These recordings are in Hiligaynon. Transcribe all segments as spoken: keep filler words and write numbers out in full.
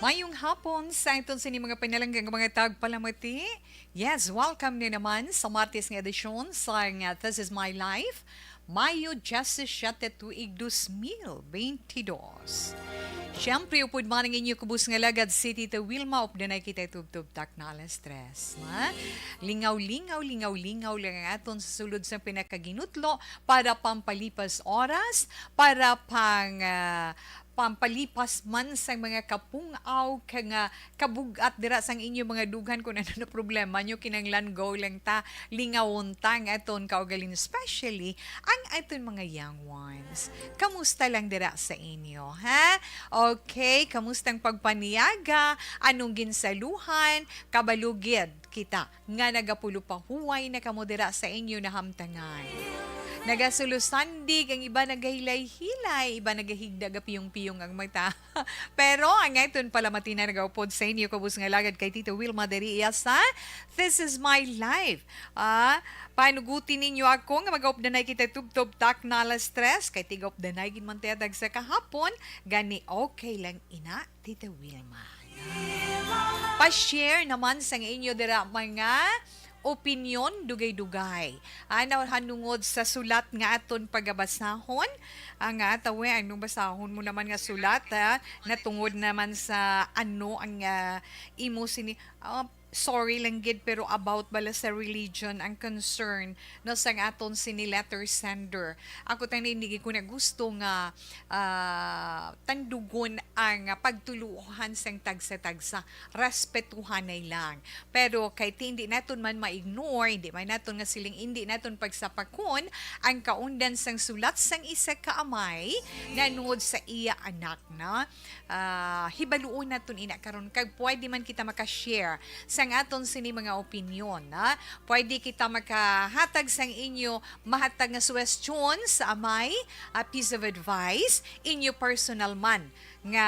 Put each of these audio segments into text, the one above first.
Mayong hapon sa aton sini mga pinalanggang mga tagpalamati. Yes, welcome na naman sa Martes nga edisyon sa nga This Is My Life, Mayo diyesisiyete, tuig dos mil bentidós. Siyempre, upod man ang inyo kubos nga lagad, si Tita Wilma, updanay kita tubtob taknal stress, ha? Lingaw-lingaw, lingaw-lingaw lang ang aton sa sulod sa pinakaginutlo para pampalipas oras, para pang, ah, pampalipas man sa mga kapung-aw ka nga kabug-at dira sang inyo mga dughan. Kung ano na problema nyo, kinanglan go lang ta, lingawon ta ang aton kaugalingon, especially ang aton mga young ones. Kamusta lang dira sa inyo, ha? Okay, kamusta ang pagpaniaga? Anong ginsaluhan? Kabalugid kita nga nagapulopahuway na kamo dira sa inyo nahamtangan. Nagasulosandig ang iba, nagahilay-hilay, iba nagahigda, gapiyong-piyong ang mata. Pero ang aton palamati na nagaupod sa inyo, kubos nga lagad, kay Tito Wilma diri iya sa This Is My Life. Ah, panuguti ninyo ako nga magaupdanay kita tubtob taknal stress, kay tigaupdanay gid man ta tagsa kahapon, gani okay lang ina, Tita Wilma. Pa-share naman sang inyo dira mga opinyon, dugay-dugay. Ano, hanungod sa sulat nga aton pagabasahon? Ang nga, tawe, anong basahon mo naman nga sulat, ha? Natungod naman sa ano ang, ah, imo sini-, ah, sorry lang gid, pero about bala sa religion ang concern, no, sang aton sini letter sender. Ako tani, hindi ko na gusto nga, ah, tandugon ang pagtuluohan sang tagsa-tagsa. Respetuhanay lang. Pero kay ti-, hindi naton man ma-ignore, hindi man naton nga siling, hindi naton pagsapakon ang kaundan sang sulat sang isa ka amay nanuod sa iya anak, na, ah, hibaluon naton ina karon, kag pwede man kita maka-share sang aton sini mga opinyon, na pwede kita makahatag sang inyo mahatag nga suwestyon sa amay, a piece of advice, inyo personal man nga,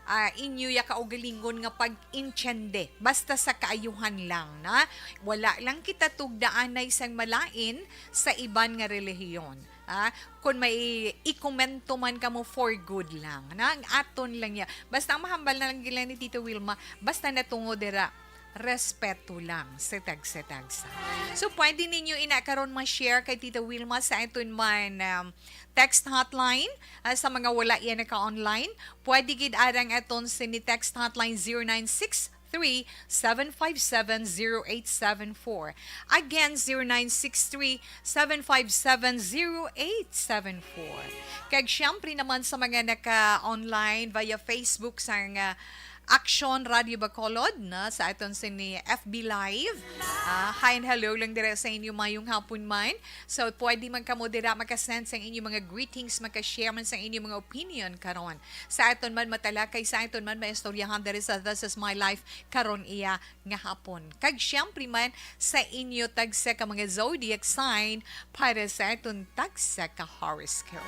ah, inyo ya kaugalingon nga pag-intiende, basta sa kaayuhan lang, na wala lang kita tugdaanay sang malain sa iban nga relihiyon. Ah, kung may ikomento man kamo, for good lang, na ang aton lang ya. Basta ang mahambal na lang gila ni Tito Wilma, basta natungo dira, respeto lang sa tagsa-tagsa. So, pwede ninyo ina karon ma-share kay Tita Wilma sa aton man, um, text hotline, ah, sa mga wala yan naka-online. Pwede gid arang aton sini text hotline, zero nine six three, seven five seven, zero eight seven four. Again, zero nine six three, seven five seven, zero eight seven four. Kag siyempre naman sa mga naka-online via Facebook sang, ah, Action Radio Bacolod, na sa aton sini F B Live. Ah, hi and hello lang dira sa inyo, mayong hapon man. So, pwede man kamo dira makasend sang inyo mga greetings, makashare man sang inyo mga opinion karon. Sa aton man matalakay, sa aton man maistoryahan diri sa This Is My Life karon iya nga hapon. Kag siyempre man sa inyo tagsa ka mga zodiac sign para sa aton tagsa ka horoscope.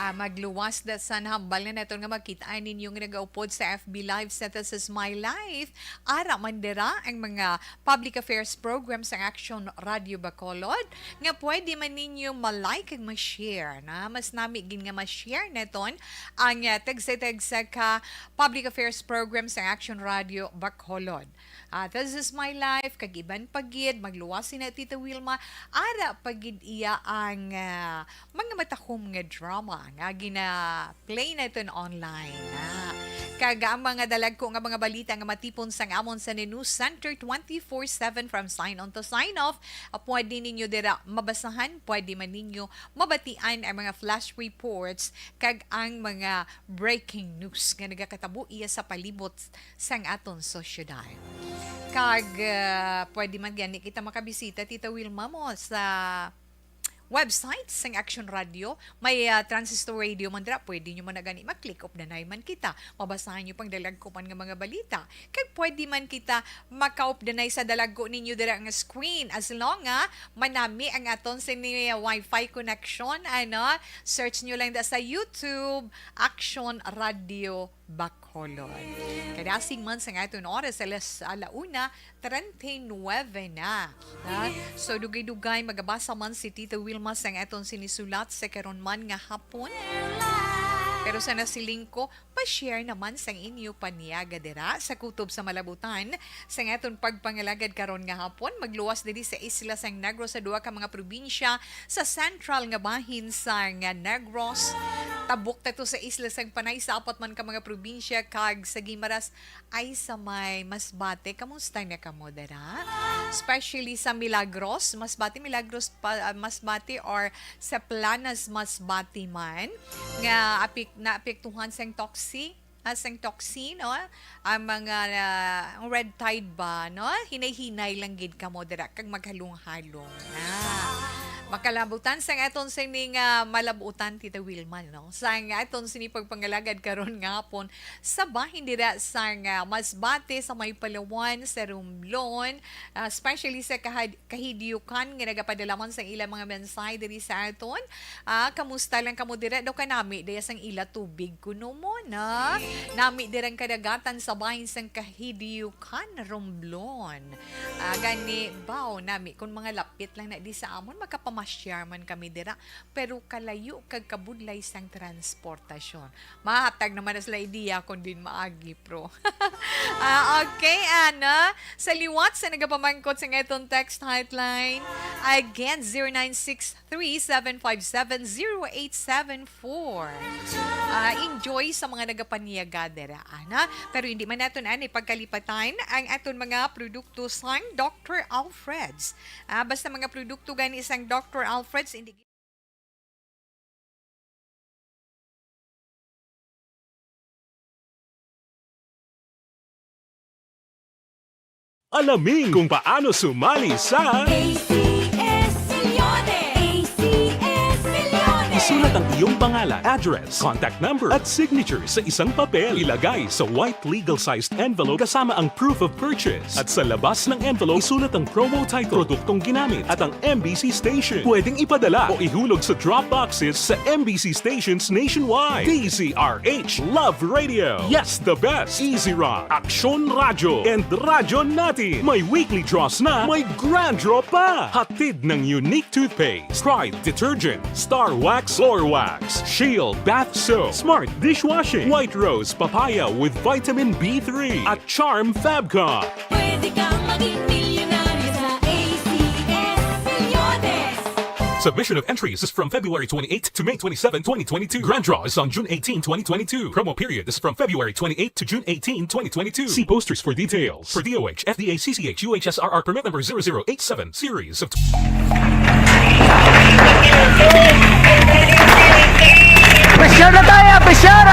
Ah, magluwas da sa hambal na naton nga makita ninyo nga nagaupod sa F B Live sa This Is My Life. Ara man dira ang mga public affairs program sa Action Radio Bacolod nga pwede man ninyo ma-like kag ma-share, na mas nami gid nga ma-share naton ang, ah, tagsa-tagsa ka public affairs program sa Action Radio Bacolod. Ah, This Is My Life, kag iban pa gid, magluwas na Tita Wilma, ara pa gid iya ang, ah, mga matahom nga drama nga gina-play naton online, ah. Kag ang mga dalagko nga mga balita nga matipon sang amon sa News Center twenty-four seven from sign on to sign off, ah, pwede ninyo dira mabasahan, pwede man ninyo mabatian ang mga flash reports kag ang mga breaking news nga nagakatabo iya sa palibot sang aton sosyedad. Kag, ah, pwede man gani kita makabisita, Tita Wilma, mo sa website sang Action Radio. May, ah, transistor radio man dira. Pwede nyo man na gani ma-click, updanay man kita. Mabasahan nyo pang dalagko man nga mga balita. Kag pwede man kita makaupdanay sa dalagko ninyo dira nga screen. As long nga manami ang aton sini wifi connection, ano, search nyo lang da sa YouTube, Action Radio Bacolod. Kadasig man sang aton oras, alas ala una treinta y nueve na. Ha? So, dugay-dugay, magabasa man si Tita Wilma sang aton sinisulat sa karon man nga hapon. Pero sa nasiling ko, pa-share naman sang inyo paniaga dira sa kutob sa malabutan sang aton pagpangalagad karon nga hapon. Magluwas diri sa isla sang Negros sa duha ka mga probinsya sa sentral nga bahin sang Negros. Tabok ta to sa isla sang Panay, sa apat man ka mga probinsya, kag sa Guimaras ay sa may Masbate. Kamusta na kamo dira? Especially sa Milagros, Masbate, Milagros pa, ah, Masbate, or sa Planas, Masbate man, nga apik-, naapektuhan sang toxi, ah, sang toxin, no? Ang mga, ah, ang red tide ba, no? Hinay-hinay lang gid kamo dira kag maghalong-halong na. Makalabutan sang aton sining, ah, malabutan, Tita Wilma, no? Sang aton sini pagpangalagad karon nga hapon sa bahin dira sang, ah, Masbate, sa may Palawan, sa Romblon, ah, especially sa kahad-, Kahidiokan nga nagapadala man sang ila mga mensahe diri sa aton. Ah, kamusta lang kamo dira? Daw kanami daya sang ila tubig kuno mo na. Nami dirang kadagatan sa bahin sang Kahidiokan, Romblon. Ah, gani, baw, nami kun mga lapit lang na di sa amon, makapamasyar man kami dira. Pero kalayo kag kabudlay sang transportasyon. Mahatag naman na sila ideya kung din maagi, pro. Ah, okay, Ana. Sa liwat sa nagapamangkot sa aton text hotline, again, zero nine six three, seven five seven, zero eight seven four. Ah, enjoy sa mga nagapanyaga dira, Ana. Pero hindi man naton ani pagkalipatan ang aton mga produkto sang Doctor Alfred's. Ah, basta mga produkto gani sang Doctor Alfred's, hindi Alamin kung paano sumali sa A C S Milyones! A C S Milyones! Isulat ang iyong pangalan, address, contact number, at signature sa isang papel. Ilagay sa white legal-sized envelope kasama ang proof of purchase. At sa labas ng envelope, isulat ang promo title, produktong ginamit, at ang M B C station. Pwedeng ipadala o ihulog sa drop boxes sa M B C stations nationwide. D Z R H Love Radio. Yes, the best. Easy Rock, Aksyon Radyo, and Radyo Natin. May weekly draws na, may grand draw pa. Hatid ng Unique Toothpaste, Pride Detergent, Star Wax Floor Wax, Shield Bath Soap, Smart Dishwashing, White Rose Papaya with Vitamin B three, at Charm Fabcon. Pwede kang maging milyonaryo sa A C S Milyones. Submission of entries is from February twenty-eighth to May twenty-seven, twenty twenty-two. Grand draw is on June eighteen, twenty twenty-two. Promo period is from February twenty-eighth to June eighteen, twenty twenty-two. See posters for details. For D O H, F D A, C C H, U H S R R permit number zero zero eight seven, series of Pressure na tayo! Pressure!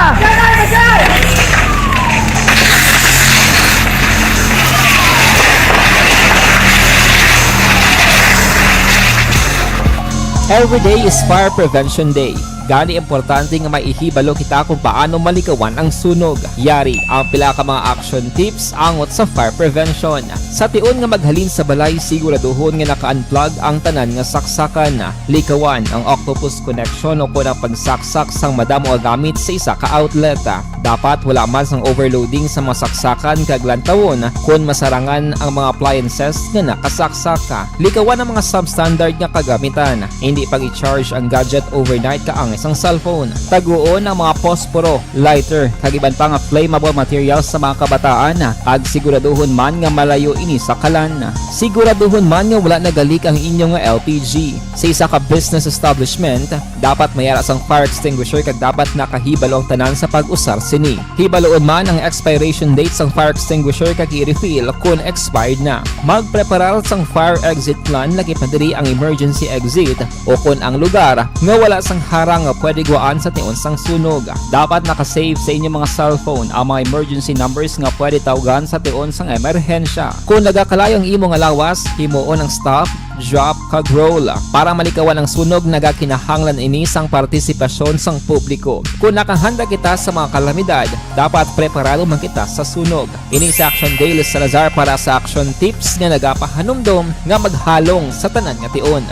Every day is Fire Prevention Day. Gani, importante nga may ihibalo kita kung paano malikawan ang sunog. Yari ang pila ka mga action tips angot sa fire prevention. Sa tion nga maghalin sa balay, siguraduhon nga naka-unplug ang tanan nga saksakan. Likawan ang octopus connection o kon ang pagsaksak sang madamo nga gamit sa isa ka outlet. Dapat wala man sang overloading sa mga saksakan kag lantawon kon masarangan ang mga appliances nga nakasaksak. Likawan ang mga substandard nga kagamitan. Hindi pag-i-charge ang gadget overnight kaangay sang cellphone. Taguon ang mga posporo, lighter, kag iban pa nga flammable materials sa mga kabataan, kag siguraduhon man nga malayo ini sa kalan. Siguraduhon man nga wala nagalik ang inyo nga L P G. Sa isa ka business establishment, dapat may ara sang fire extinguisher kag dapat nakahibalo ang tanan sa pag-usar sini. Hibaloon man ang expiration date sang fire extinguisher kag i-refill kon expired na. Magpreparar sang fire exit plan, lakip na diri ang emergency exit o kon ang lugar nga wala sang harang nga pwede guwaan sa tion sang sunog. Dapat naka-save sa inyo mga cellphone ang mga emergency numbers nga pwede tawgan sa tion sang emerhensya. Kon nagakalayo ang imo nga lawas, himuon ang stop, drop, kag roll. Para malikawan ang sunog, nagakinahanglan ini sang partisipasyon sang publiko. Kon nakahanda kita sa mga kalamidad, dapat preparado man kita sa sunog. Ini si Action Dale Salazar para sa Action Tips nga nagapahanumdom nga maghalong sa tanan nga tion.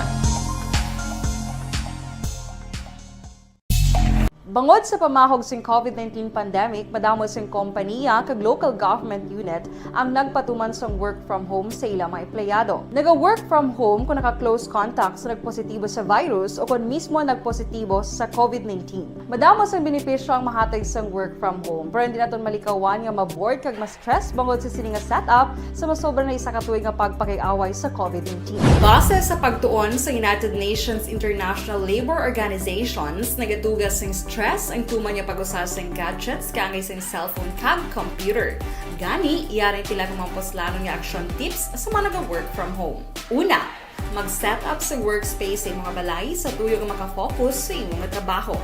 Bangod sa pamahog sing COVID nineteen pandemic, madamo sing kompaniya kag local government unit ang nagpatuman sang work from home sa ila mga empleyado. Naga-work from home kung naka-close contact sa nagpositibo sa virus o kon mismo nagpositibo sa COVID nineteen. Madamo sang benepisyo ang mahatag sang work from home, pero hindi naton malikawan nga ma-bored kag ma-stress bangod sa sini nga setup sa masobra na isa ka tuig nga pagpakig-away sa COVID nineteen. Base sa pagtuon sa United Nations International Labour Organizations, nagatuga sing stress ang tuman nga pag-usa sing gadgets kaangay sing cellphone kag computer. Gani, yari pila ka mga puslanon nga action tips sa mga naga-work from home. Una, mag-set up sa workspace sa imong balay sa tuyo nga makafocus sa imong trabaho.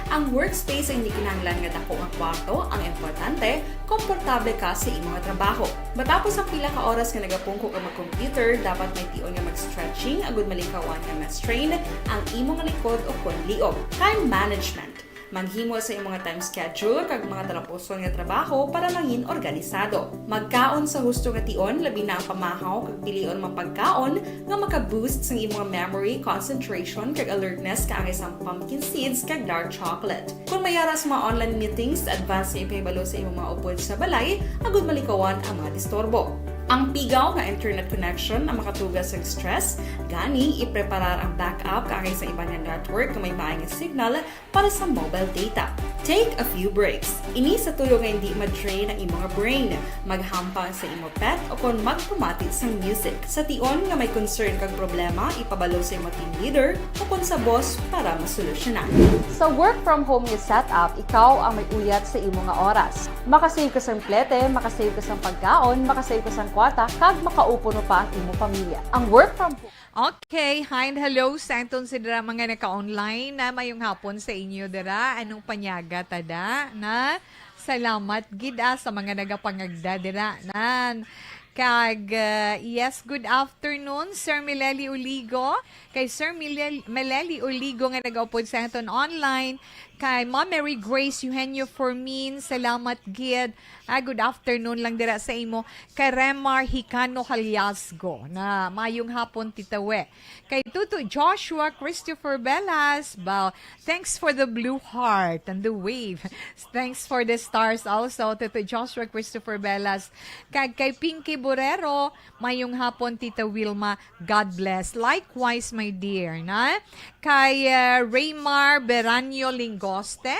Ang workspace ay hindi kinahanglan nga dako nga kwarto, ang importante, komportable ka sa imong trabaho. Matapos ang pila ka oras nga nagapungko ka mag-computer, dapat may tion nga mag-stretching agud malikawan nga ma-strain ang imong likod o kon liog. Time management. Maghimo sa imong time schedule kag mga talapuson nga trabaho para mangin organisado. Magkaon sa husto nga tion, labi na ang pamahaw kag pilion mga pagkaon nga maka-boost sang imong memory, concentration, kag alertness kaangay sang pumpkin seeds kag dark chocolate. Kung may ara sa mga online meetings, advance nga ipahibalo sa imong mga upod sa balay agud malikawan ang mga disturbo. Ang pigaw nga internet connection ang makatuga sa stress, gani ipreparar ang backup kaangay sa iban nga network nga may maay nga signal para sa mobile data. Take a few breaks. Ini sa tuyo nga hindi ma-drain ang imong brain. Maghampang sa imo pet o kon magpamati sang music. Sa tion nga may concern kag problema, ipabalo sa imo team leader o kon sa boss para masolusyonan. Sa work from home nga setup, ikaw ang may uyat sa imo nga oras. Makasave ka sang plete, makasave ka sang pagkaon, makasave ka sang kwarta, kag makaupod pa ang imo pamilya. Ang work from home. Okay, hi and hello sa aton sa dira mga naka-online na mayong hapon sa inyo dira. Anong panyaga tada na? Salamat gid, ah, sa mga nagapangagda dira nan. Kag, ah, yes, good afternoon, Sir Mileli Uligo. Kay Sir Milel-, Mileli Uligo nga nagaupod sa aton online. Kay Ma'am Mary Grace Eugenio Formin, salamat gid. Ah, good afternoon lang dira sa imo. Kay Remar Hicano Haliasgo na mayong hapon, Tita We. Kay Tuto Joshua Christopher Velas, ba, thanks for the blue heart and the wave. Thanks for the stars also, Tuto Joshua Christopher Velas. Kag kay Pinky Borrero, mayong hapon, Tita Wilma. God bless. Likewise, my dear, na? Kay, uh, Raymar Beranyo Lingoste,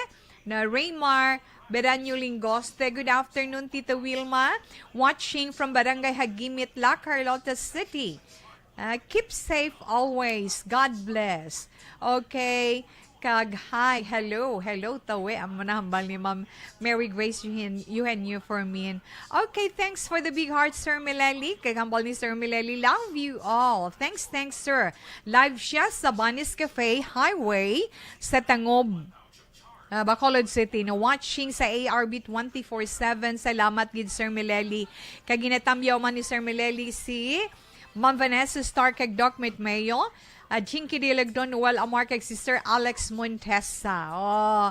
na Raymar Beranyo Lingoste. Good afternoon, Tita Wilma. Watching from Barangay Hagimit, La Carlota City. Ah, keep safe always. God bless. Okay. Kag hi, hello, hello, Tawe. Amo na hambal ni Ma'am Mary Grace Eugen-, Eugenio Formin. Okay, thanks for the big heart, Sir Mileli. Kag hambal ni Sir Mileli, love you all. Thanks, thanks, sir. Live siya sa Banis Cafe Highway sa Tangob, ah, Bacolod City, no, watching sa A R B twenty-four seven. Salamat gid, Sir Mileli. Kag ginatamyaw man ni Sir Mileli si Ma'am Vanessa Star kag Doc Mitmeo, ah, Jinky Dilag, Don Noel Amar kag Sister Alex Montesa. Oh.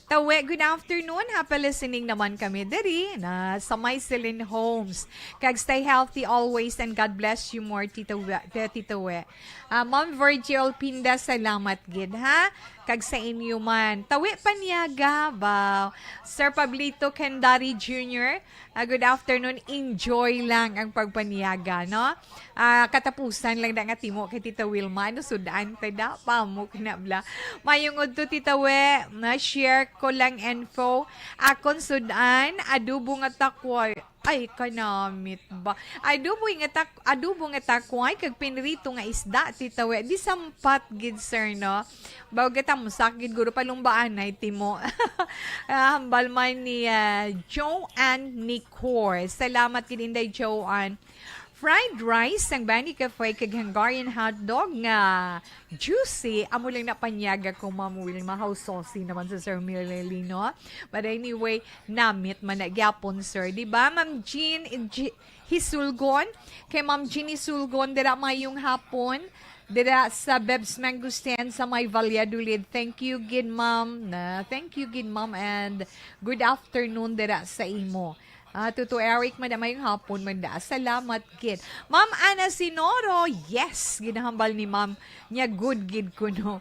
Tawe, good afternoon. Happy listening naman kami diri na sa May Celine Homes. Kag stay healthy always and God bless you more, Tita We, Tita We. Ah, Ma'am Virgil Pinda, salamat gid, ha? Kag sa inyo man. Tawi Paniaga, ba? Sir Pablito Kendari Junior, ah, good afternoon. Enjoy lang ang pagpaniaga, no? Ah, katapusan lang na nga timo kay Tita Wilma. Ano, sudan, tada, pamok na bla. Mayong udto, Tita We, na-share ko lang info. Akon sudan, adobo nga takway. Ay, kanamit ba? Adobo nga tak-, adobo nga takway kag pinrito nga isda, Tita We. Di sampat gid, sir, no? Bago kita mo sakit, guro, palumbaanay timo. Ah, hambal man ni, ah, Joanne Nicor. Salamat gid, Inday Joanne. Fried rice sang Bani Cafe kag Hungarian hotdog nga juicy. Amo lang na panyaga ko, Ma'am Wilma. How saucy naman sa Sir Milelino. But anyway, namit man na gyapon, sir. Di ba, Ma'am Jean J-, Hisulgon? Kay Ma'am Jean Hisulgon, dira mayong hapon. Dira sa Beb's Mangosteen sa may Valladolid. Thank you gid, ma'am. Na, thank you gid, ma'am, and good afternoon dira sa imo. Ah, Tuto Eric, mada, mayong hapon, mada. Salamat gid. Ma'am Ana Sinoro, yes, ginahambal ni Ma'am niya, good gid kuno.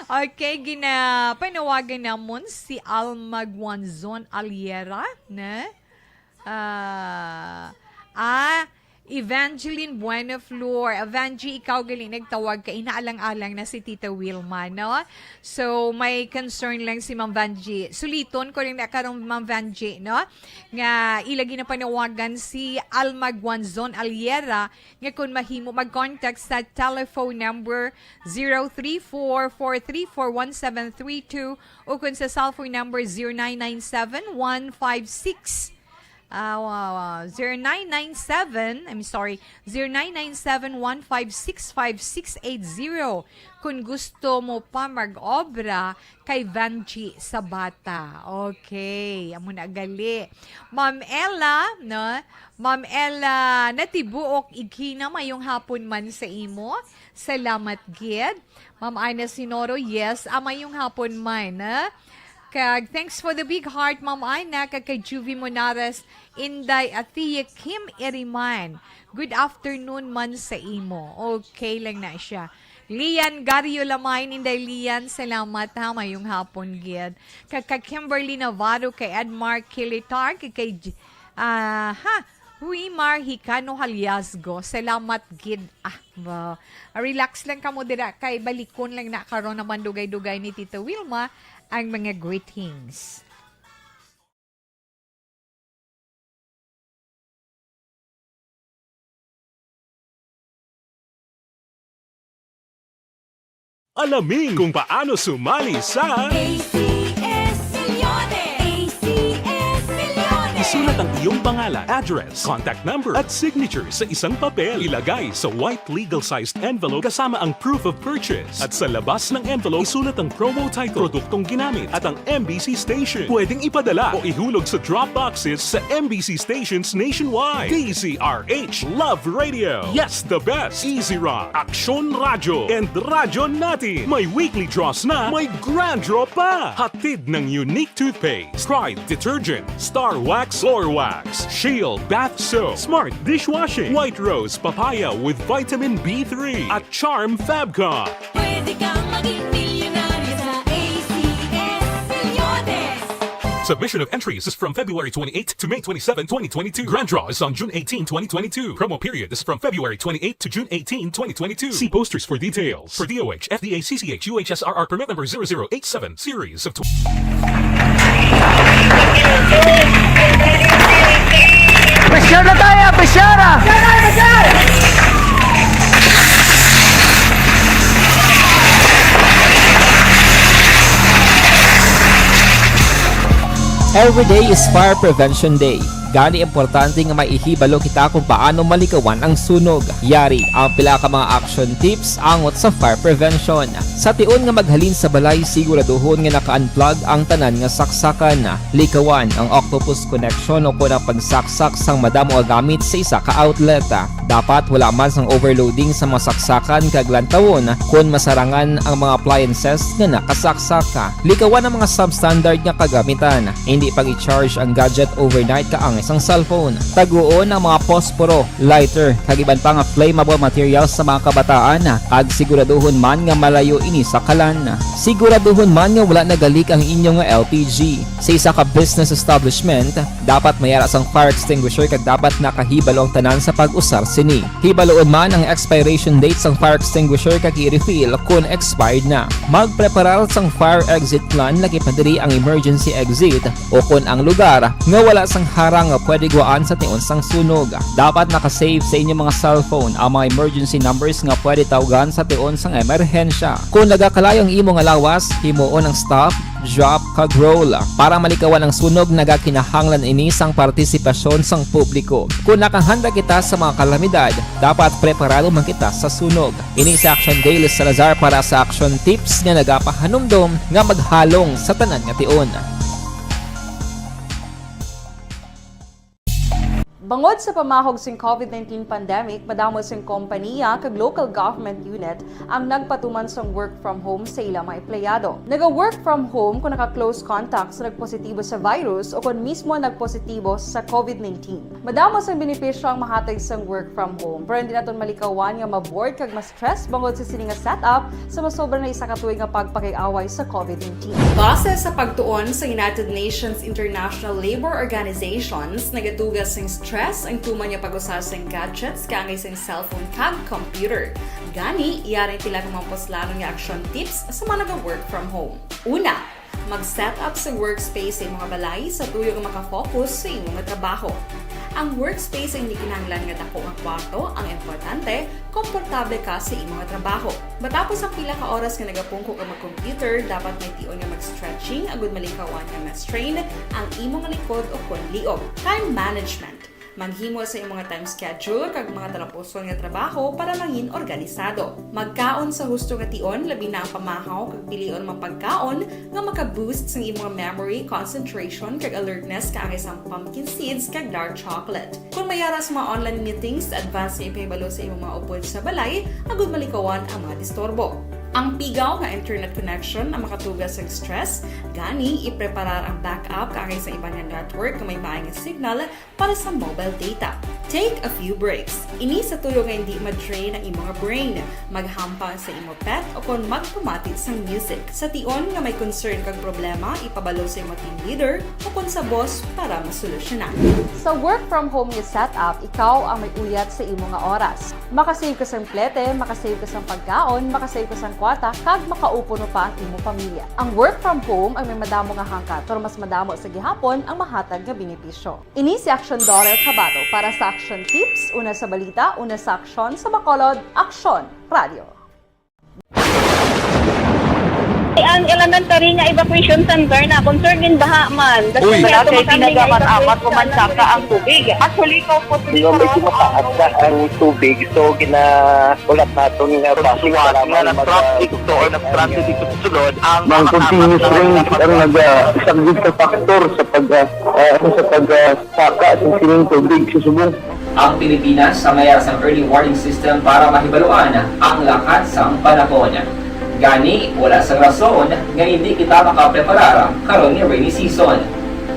Okay, gina panawagan namon si Alma Guanzon Aliera, ne? Ah, ah, Evangeline Bueno Flor. Evangie, ikaw gali nagtawag ka, inaalang-alang na si Tita Wilma, no? So, may concern lang si Ma'am Vangie. Suliton ko lang na karon, Ma'am Vangie, no? Nga ila ginapanawagan si Alma Guanzon Aliera, nga kung mahimo mag-contact sa telephone number zero three four, four three four, one seven three two o kung sa cellphone number zero nine nine seven, one five six, ah, wa-, wa-, zero nine nine seven, I'm sorry, zero nine nine seven, one five six, five six eight zero. Kung gusto mo pa mag-obra kay Vangie Sabata. Okay, amo na gali. Ma'am Ella, no? Ma'am Ella, natibuok igkina, mayong hapon man sa imo. Salamat gid. Ma'am Ana Sinoro, yes, ah, mayong hapon man, ah. Kag thanks for the big heart, Ma'am Ana, kag kay Juvie Monares, Inday Athie Kim Iriman. Good afternoon man sa imo. Okay lang na siya. Lian Gario Lamay, Inday Lian, salamat ha, mayong hapon gid. Kag kay Kimberly Navarro, kay Edmar Kilitar, kay, kay J-, ah, ha, Ruimar Hicano Haliasgo, salamat gid. Ah, ba, relax lang kamo dira, kay balikon lang na karon naman dugay-dugay ni Tita Wilma ang mga greetings. Alamin kung paano sumali sa A C S Milyones! A C S Milyones! Isulat ang iyong pangalan, address, contact number, at signature sa isang papel. Ilagay sa white legal-sized envelope kasama ang proof of purchase. At sa labas ng envelope, isulat ang promo title, produktong ginamit, at ang M B C station. Pwedeng ipadala o ihulog sa drop boxes sa M B C stations nationwide. D Z R H Love Radio. Yes, the best. Easy Rock, Aksyon Radyo, and Radyo Natin. May weekly draws na, may grand draw pa. Hatid ng Unique Toothpaste, Pride Detergent, Star Wax, Floor Wax, Shield Bath Soap, Smart Dishwashing, White Rose Papaya with Vitamin B three, at Charm Fabcon. Pwede kang maging milyonaryo sa A C S Milyones. Submission of entries is from February twenty-eighth to May twenty-seven, twenty twenty-two. Grand draw is on June eighteen, twenty twenty-two. Promo period is from February twenty-eighth to June eighteen, twenty twenty-two. See posters for details. For D O H, F D A, C C H, U H S R R permit number zero zero eight seven, series of tw- Pressure na tayo! Pressure na! Every day is Fire Prevention Day. Gani, importante nga may ihibalo kita kung paano malikawan ang sunog. Yari ang pila ka mga action tips angot sa fire prevention. Sa tion nga maghalin sa balay, siguraduhon nga naka-unplug ang tanan nga saksakan. Likawan ang octopus connection o kon ang pagsaksak sang madamo nga gamit sa isa ka outlet. Dapat wala man sang overloading sa mga saksakan kag lantawon kon masarangan ang mga appliances nga nakasaksak. Likawan ang mga substandard nga kagamitan. Indi pag-i-charge ang gadget overnight kaangay sang cellphone. Taguon ang mga posporo, lighter, kag iban pa nga flammable materials sa mga kabataan, kag siguraduhon man nga malayo ini sa kalan. Siguraduhon man nga wala nagalik ang inyo nga L P G. Sa isa ka business establishment, dapat may ara sang fire extinguisher kag dapat nakahibalo ang tanan sa pag-usar sini. Hibaluon man ang expiration date sang fire extinguisher kag i-refill kon expired na. Magpreparar sang fire exit plan, lakip na diri ang emergency exit o kon ang lugar nga wala sang harang nga pwede guwaan sa tion sang sunog. Dapat naka-save sa inyo mga cellphone ang mga emergency numbers nga pwede tawgan sa tion sang emerhensya. Kon nagakalayo ang imo nga lawas, himuon ang stop, drop, kag roll. Para malikawan ang sunog, nagakinahanglan ini sang partisipasyon sang publiko. Kon nakahanda kita sa mga kalamidad, dapat preparado man kita sa sunog. Ini si Action Daily Salazar para sa Action Tips nga nagapahanumdom nga maghalong sa tanan nga tion. Bangod sa pamahog sing COVID nineteen pandemic, madamo sing kompaniya kag local government unit ang nagpatuman sang work from home sa ila mga empleyado. Naga-work from home kung naka-close contact sa nagpositibo sa virus o kon mismo nagpositibo sa COVID nineteen. Madamo sang benepisyo ang mahatag sang work from home, pero hindi naton malikawan nga ma-bored kag ma-stress bangod sa sini nga setup sa masobra na isa ka tuig nga pagpakig-away sa COVID nineteen. Base sa pagtuon sa United Nations International Labour Organizations, nagatuga sing stress ang tuman nga pag-usa sing gadgets kaangay sing cellphone kag computer. Gani, yari ang pila ka mga puslanon nga action tips sa mga naga-work from home. Una, mag-set up sa workspace sa imong balay sa tuyo nga makafocus sa imong trabaho. Ang workspace ay hindi kinahanglan nga dako nga kwarto ang importante, komportable ka sa imong trabaho. Matapos ang pila ka oras nga nagapungko ka mag-computer, dapat may tion nga mag-stretching agud malikawan nga ma-strain ang imong likod o kon liog. Time management. Maghimo sa imong mga time schedule kag mga talapuson nga trabaho para mangin organisado. Magkaon sa husto nga tion, labi na ang pamahaw kag pilion mga pagkaon nga maka-boost sang imong memory, concentration, kag alertness kaangay sang pumpkin seeds kag dark chocolate. Kon may ara sa mga online meetings, advance nga ipahibalo sa imong mga upod sa balay agud malikawan ang mga disturbo. Ang pigaw nga internet connection ang makatuga sang stress, gani ipreparar ang backup kaangay sa iban nga network nga may maay nga signal para sa mobile data. Take a few breaks. Ini sa tuyo nga hindi ma-drain ang imo nga brain. Maghampang sa imo pet o kon magpamati sang music. Sa tion nga may concern kag problema, ipabalo sa imo team leader o kon sa boss para masolusyonan. Sa work from home nga setup, ikaw ang may uyat sa imo nga oras. Makasave ka sang plete, makasave ka sang pagkaon, makasave ka sang kwarta, kag makaupuno pa ang imo pamilya. Ang work from home ang may madamo nga hangkat, pero mas madamo sa gihapon ang mahatag nga benepisyo. Ini si Action Daughter Kabato para sa Action Tips, una sa balita, una sa aksyon, sa Bacolod, Aksyon Radio. Ang elementary nga evacuation center na concern in baha man. Uy. Wala kay tinaga man amat ko man saka ang tubig. Actually, ko po. Di ba, medyo mataas na ang tubig, so gina-, wala naton nga bus para nga mag-, nag-transit to or nag-transit dito sa sulod ang mga continuous rain ang nag-, ah, isang good factor sa pag, ah, ah, ano, sa pag, ah, saka sa sining tubig sa subong. Ang Pilipinas sa mayar sang early warning system para mahibaluan ang lakat sang panahon. Gani, wala sang rason nga hindi kita makapreparar karon nga rainy season.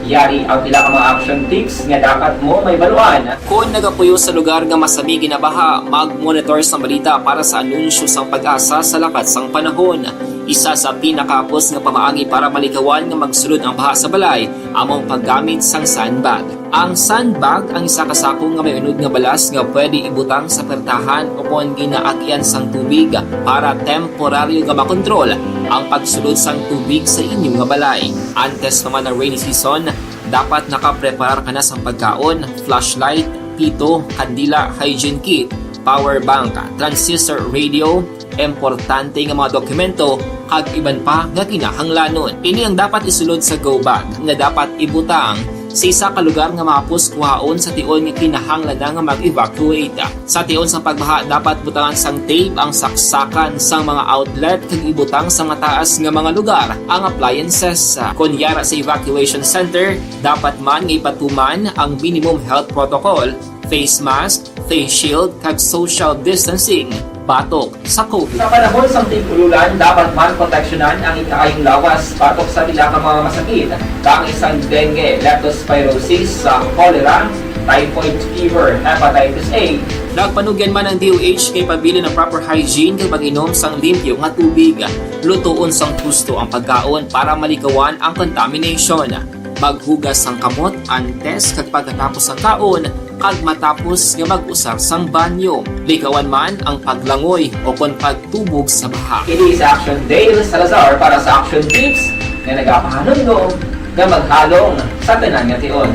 Yari ang pila ka mga action tips nga dapat mo mahibaluan. Kon nagapuyo sa lugar nga masami ginabaha, mag-monitor sang balita para sa anunsyo sang PAGASA sa lakat sang panahon. Isa sa pinakahapos nga pamaagi para malikawan nga magsulod ang baha sa balay amo ang paggamit sang sandbag. Ang sandbag ang isa ka sako nga may unod nga balas nga pwede ibutang sa pertahan o kon ginaagian sang tubig para temporaryo nga makontrol ang pagsulod sang tubig sa inyo nga balay. Antes pa man ang rainy season, dapat nakapreparar ka na sang pagkaon, flashlight, pito, kandila, hygiene kit, power bank, transistor radio, importante nga mga dokumento, kag iban pa nga kinahanglanon. Ini ang dapat isulod sa go bag nga dapat ibutang sa isa ka lugar nga mahapos kuhaon sa tion nga kinahanglan na nga mag-evacuate. Sa tion sang pagbaha, dapat butangan sang tape ang saksakan sang mga outlet kag ibutang sa mataas nga mga lugar ang appliances. Kon yara sa evacuation center, dapat man nga ipatuman ang minimum health protocol, face mask, face shield, kag social distancing batok sa COVID. Sa panahon sang tig-ululan, dapat man proteksyonan ang ikaayong lawas batok sa pila ka mga masakit, kaangay sang dengue, leptospirosis, sa cholera, typhoid fever, hepatitis A. Nagpanugyan man ang D O H nga ipabilin ang proper hygiene kag pag-inom sang limpyo nga tubig. Lutoon sang husto ang pagkaon para malikawan ang contamination. Maghugas sang kamot antes kag pagkatapos sang kaon, kag matapos nga mag-usar sang banyo. Likawan man ang paglangoy o kon pagtubog sa baha. Ini si Action Dale Salazar para sa Action Tips nga nagapahanumdom nga maghalong sa tanan nga tion.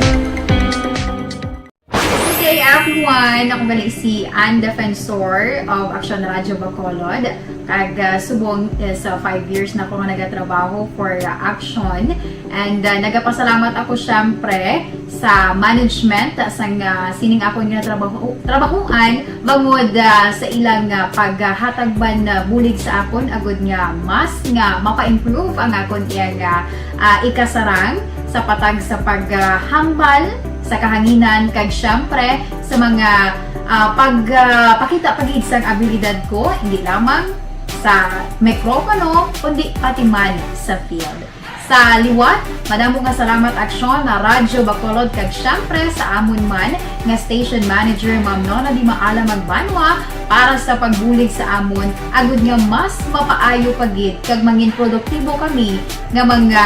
Good day, everyone! Ako gali si Ann Defensor of Action Radio Bacolod. Kag, ah, subong is, ah, five years na ako nga nagatrabaho for, ah, Action. And, ah, nagapasalamat ako, syempre, sa management, ah, sang, ah, sining akon nga trabaho, trabahuan, bangod, ah, sa ilang, ah, paghatag man, ah, bulig sa akon, agud nga mas nga mapa-improve ang akon iyang, ah, ah, ikasarang sa patag sa paghambal sa kahanginan, kag siyempre sa mga, ah, pag, ah, pakita pa gid sang abilidad ko, hindi lamang sa mikropono, kundi pati man sa field. Sa liwat, madamo nga salamat, Aksyon na Radyo Bacolod, kag siyempre sa amon man nga station manager, Ma'am Nona Di Maala Magbanwa, para sa pagbulig sa amon, agud nga mas mapaayo pa gid kag mangin produktibo kami nga mga,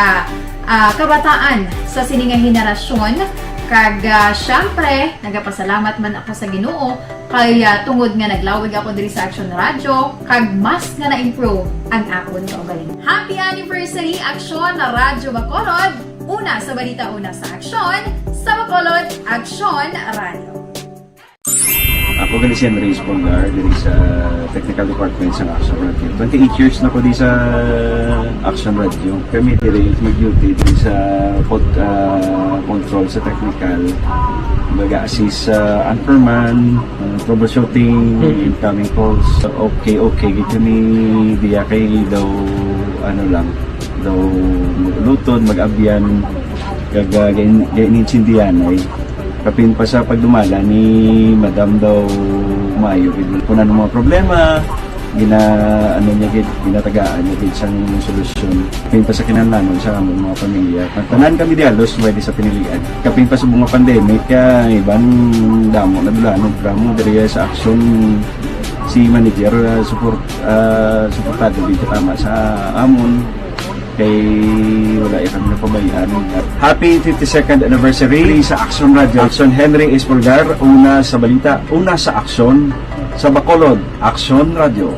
ah, kabataan sa sini nga henerasyon. Kag, ah, siyempre, nagapasalamat man ako sa Ginoo kay, ah, tungod nga naglawig ako diri sa Action Radio, kag mas nga na-improve ang akon kaugalingon. Happy anniversary, Aksyon na Radyo Bacolod! Una sa balita, una sa aksyon, sa Bacolod, Aksyon Radio. Ako gali si Andres Polgar diri sa Technical Department sa Action Radio. Twenty-eight years na ko di sa Action Radio. Kami diri mag-duty diri sa pod, ah, control sa technical. Mag-assist sa anchorman, ah, troubleshooting, incoming calls. Okay, okay. Gid kami diya kay daw ano lang, daw lutod, mag-abyan, kag ah, gain- gainintindihan ay kapin pa sa pagdumala ni Madam daw maayo gid kung ano mga problema, gina ano niya gid, ginatagaan niya gid sang solusyon. Kapin pa sa kinahanglanon sa among mga pamilya. Tanan kami di halos pwede sa pinilian. Kapin pa sa mga pandemic, kaya iban damo na dula ano drama diri sa aksyon si manager uh, support uh, suportado gid tama sa amon kay wala ya kami napabayaan. Happy fifty-second anniversary sa Action Radio. Action Henry Espolgar, una sa balita, una sa aksyon, sa Bacolod, Action Radio.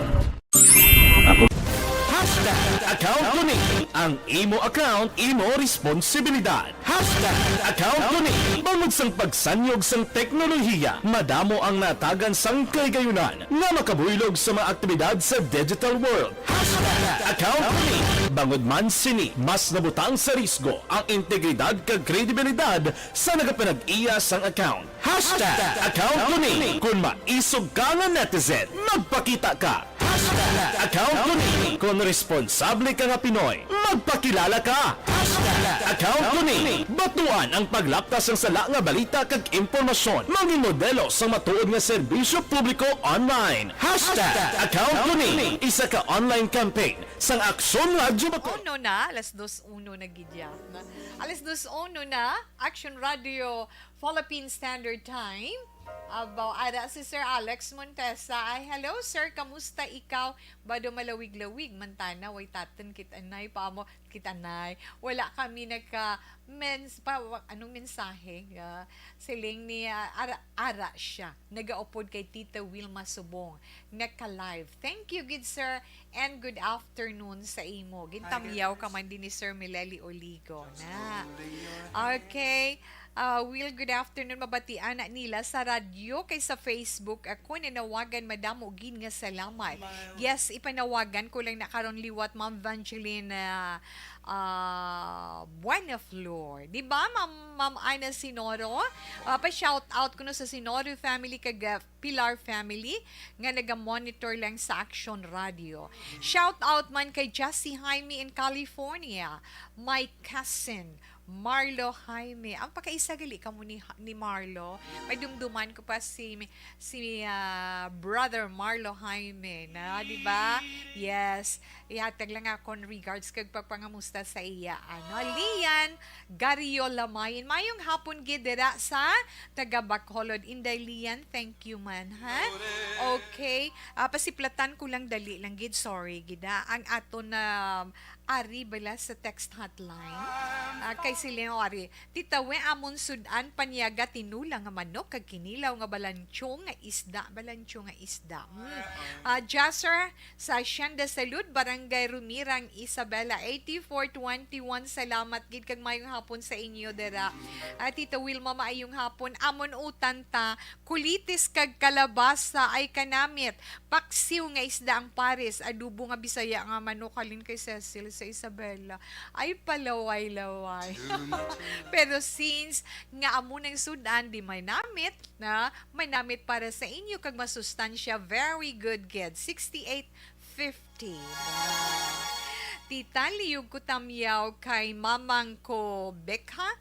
Hashtag account ko ni. Ang imo account, imo responsibilidad. Hashtag account ko ni. Bangod sang pagsanyog sang teknolohiya, madamo ang natagan sang kahigayunan nga makabuylog sa mga aktibidad sa digital world. Hashtag account ko ni. Bangod man sini, mas nabutang sa risgo ang integridad kag kredibilidad sa nagapanag-iya sang account. Hashtag account ko ni. Kung maisog ka nga netizen, magpakita ka. Hashtag account ko ni. Kung responsable ka nga Pinoy, magpakilala ka. Hashtag account ko ni. Batuan ang paglaptas sang sala nga balita kag impormasyon. Mangin modelo sang matuod nga serbisyo publiko online. Hashtag account ko ni. Isa ka online campaign sang Aksyon Radyo Bacolod. Uno na, alas dos uno na gid ya. Alas dos uno na, Action Radio Philippine Standard Time. Abaw, ada si Sir Alex Montesa. Ay, hello sir, kamusta ikaw? Bado malawig-lawig man tana, way taton kit anay pa mo, kit anay. Wala kami nagka mens pa wa- anong mensahe nga siling ni ah, ara, ara siya. Nagaupod kay Tita Wilma Subong. Nagka-live. Thank you gid sir and good afternoon sa imo. Gintamyaw ka man din ni Sir Mileli Oligo na. Okay. Uh, Will, good afternoon. Mabatian na nila sa radyo kay sa Facebook. Ako nanawagan, madamo gid nga salamat. Yes, ipanawagan ko lang na karon liwat, Ma'am Vangeline uh, uh, Buenaflor. Di ba, Ma'am, Ma'am Ana Sinoro? Uh, pa-shout out ko no sa Sinoro family kag uh, Pilar family nga naga-monitor lang sa Action Radio. Shout out man kay Jessie Jaime in California, my cousin Marlo Jaime. Ang pakaisa gali kamo ni, ni Marlo. Padumduman ko pa si si ah, Brother Marlo Jaime, na, di ba? Yes. Ihatag lang akon regards kag pagpangamusta sa iya. Ano, Lian Gario Lamayin. Mayong hapon gid dira sa taga Bacolod. Inday Lian, thank you man, ha? Okay. Ah, pasiplatan ko lang dali lang gid. Sorry gid, ha? Ang aton na ari bala sa text hotline. Ah, kay si Leo ari, Tita, we amon sud-an paniaga tinula nga manok kag kinilaw nga balanchong nga isda, balanchong nga isda. Mm. Ah, Jasser sa Hacienda Salud, Barangay Rumirang, Isabela, eighty-four twenty-one. Salamat gid kag mayong hapon sa inyo dira. Ah, Tita Wilma, maayong hapon. Amon utan ta, kulitis kag kalabasa ay kanamit. Paksiw nga isda ang pares, adobo nga Bisaya nga manok, halin kay Cecil sa Isabela. Ay, palaway-laway. Pero since nga amo nang sud-an, di may namit na, may namit para sa inyo kag masustansya. Very good, kid. Sixty-eight fifty. Tita, liyog ko tamyaw kay mamang ko, Bekha.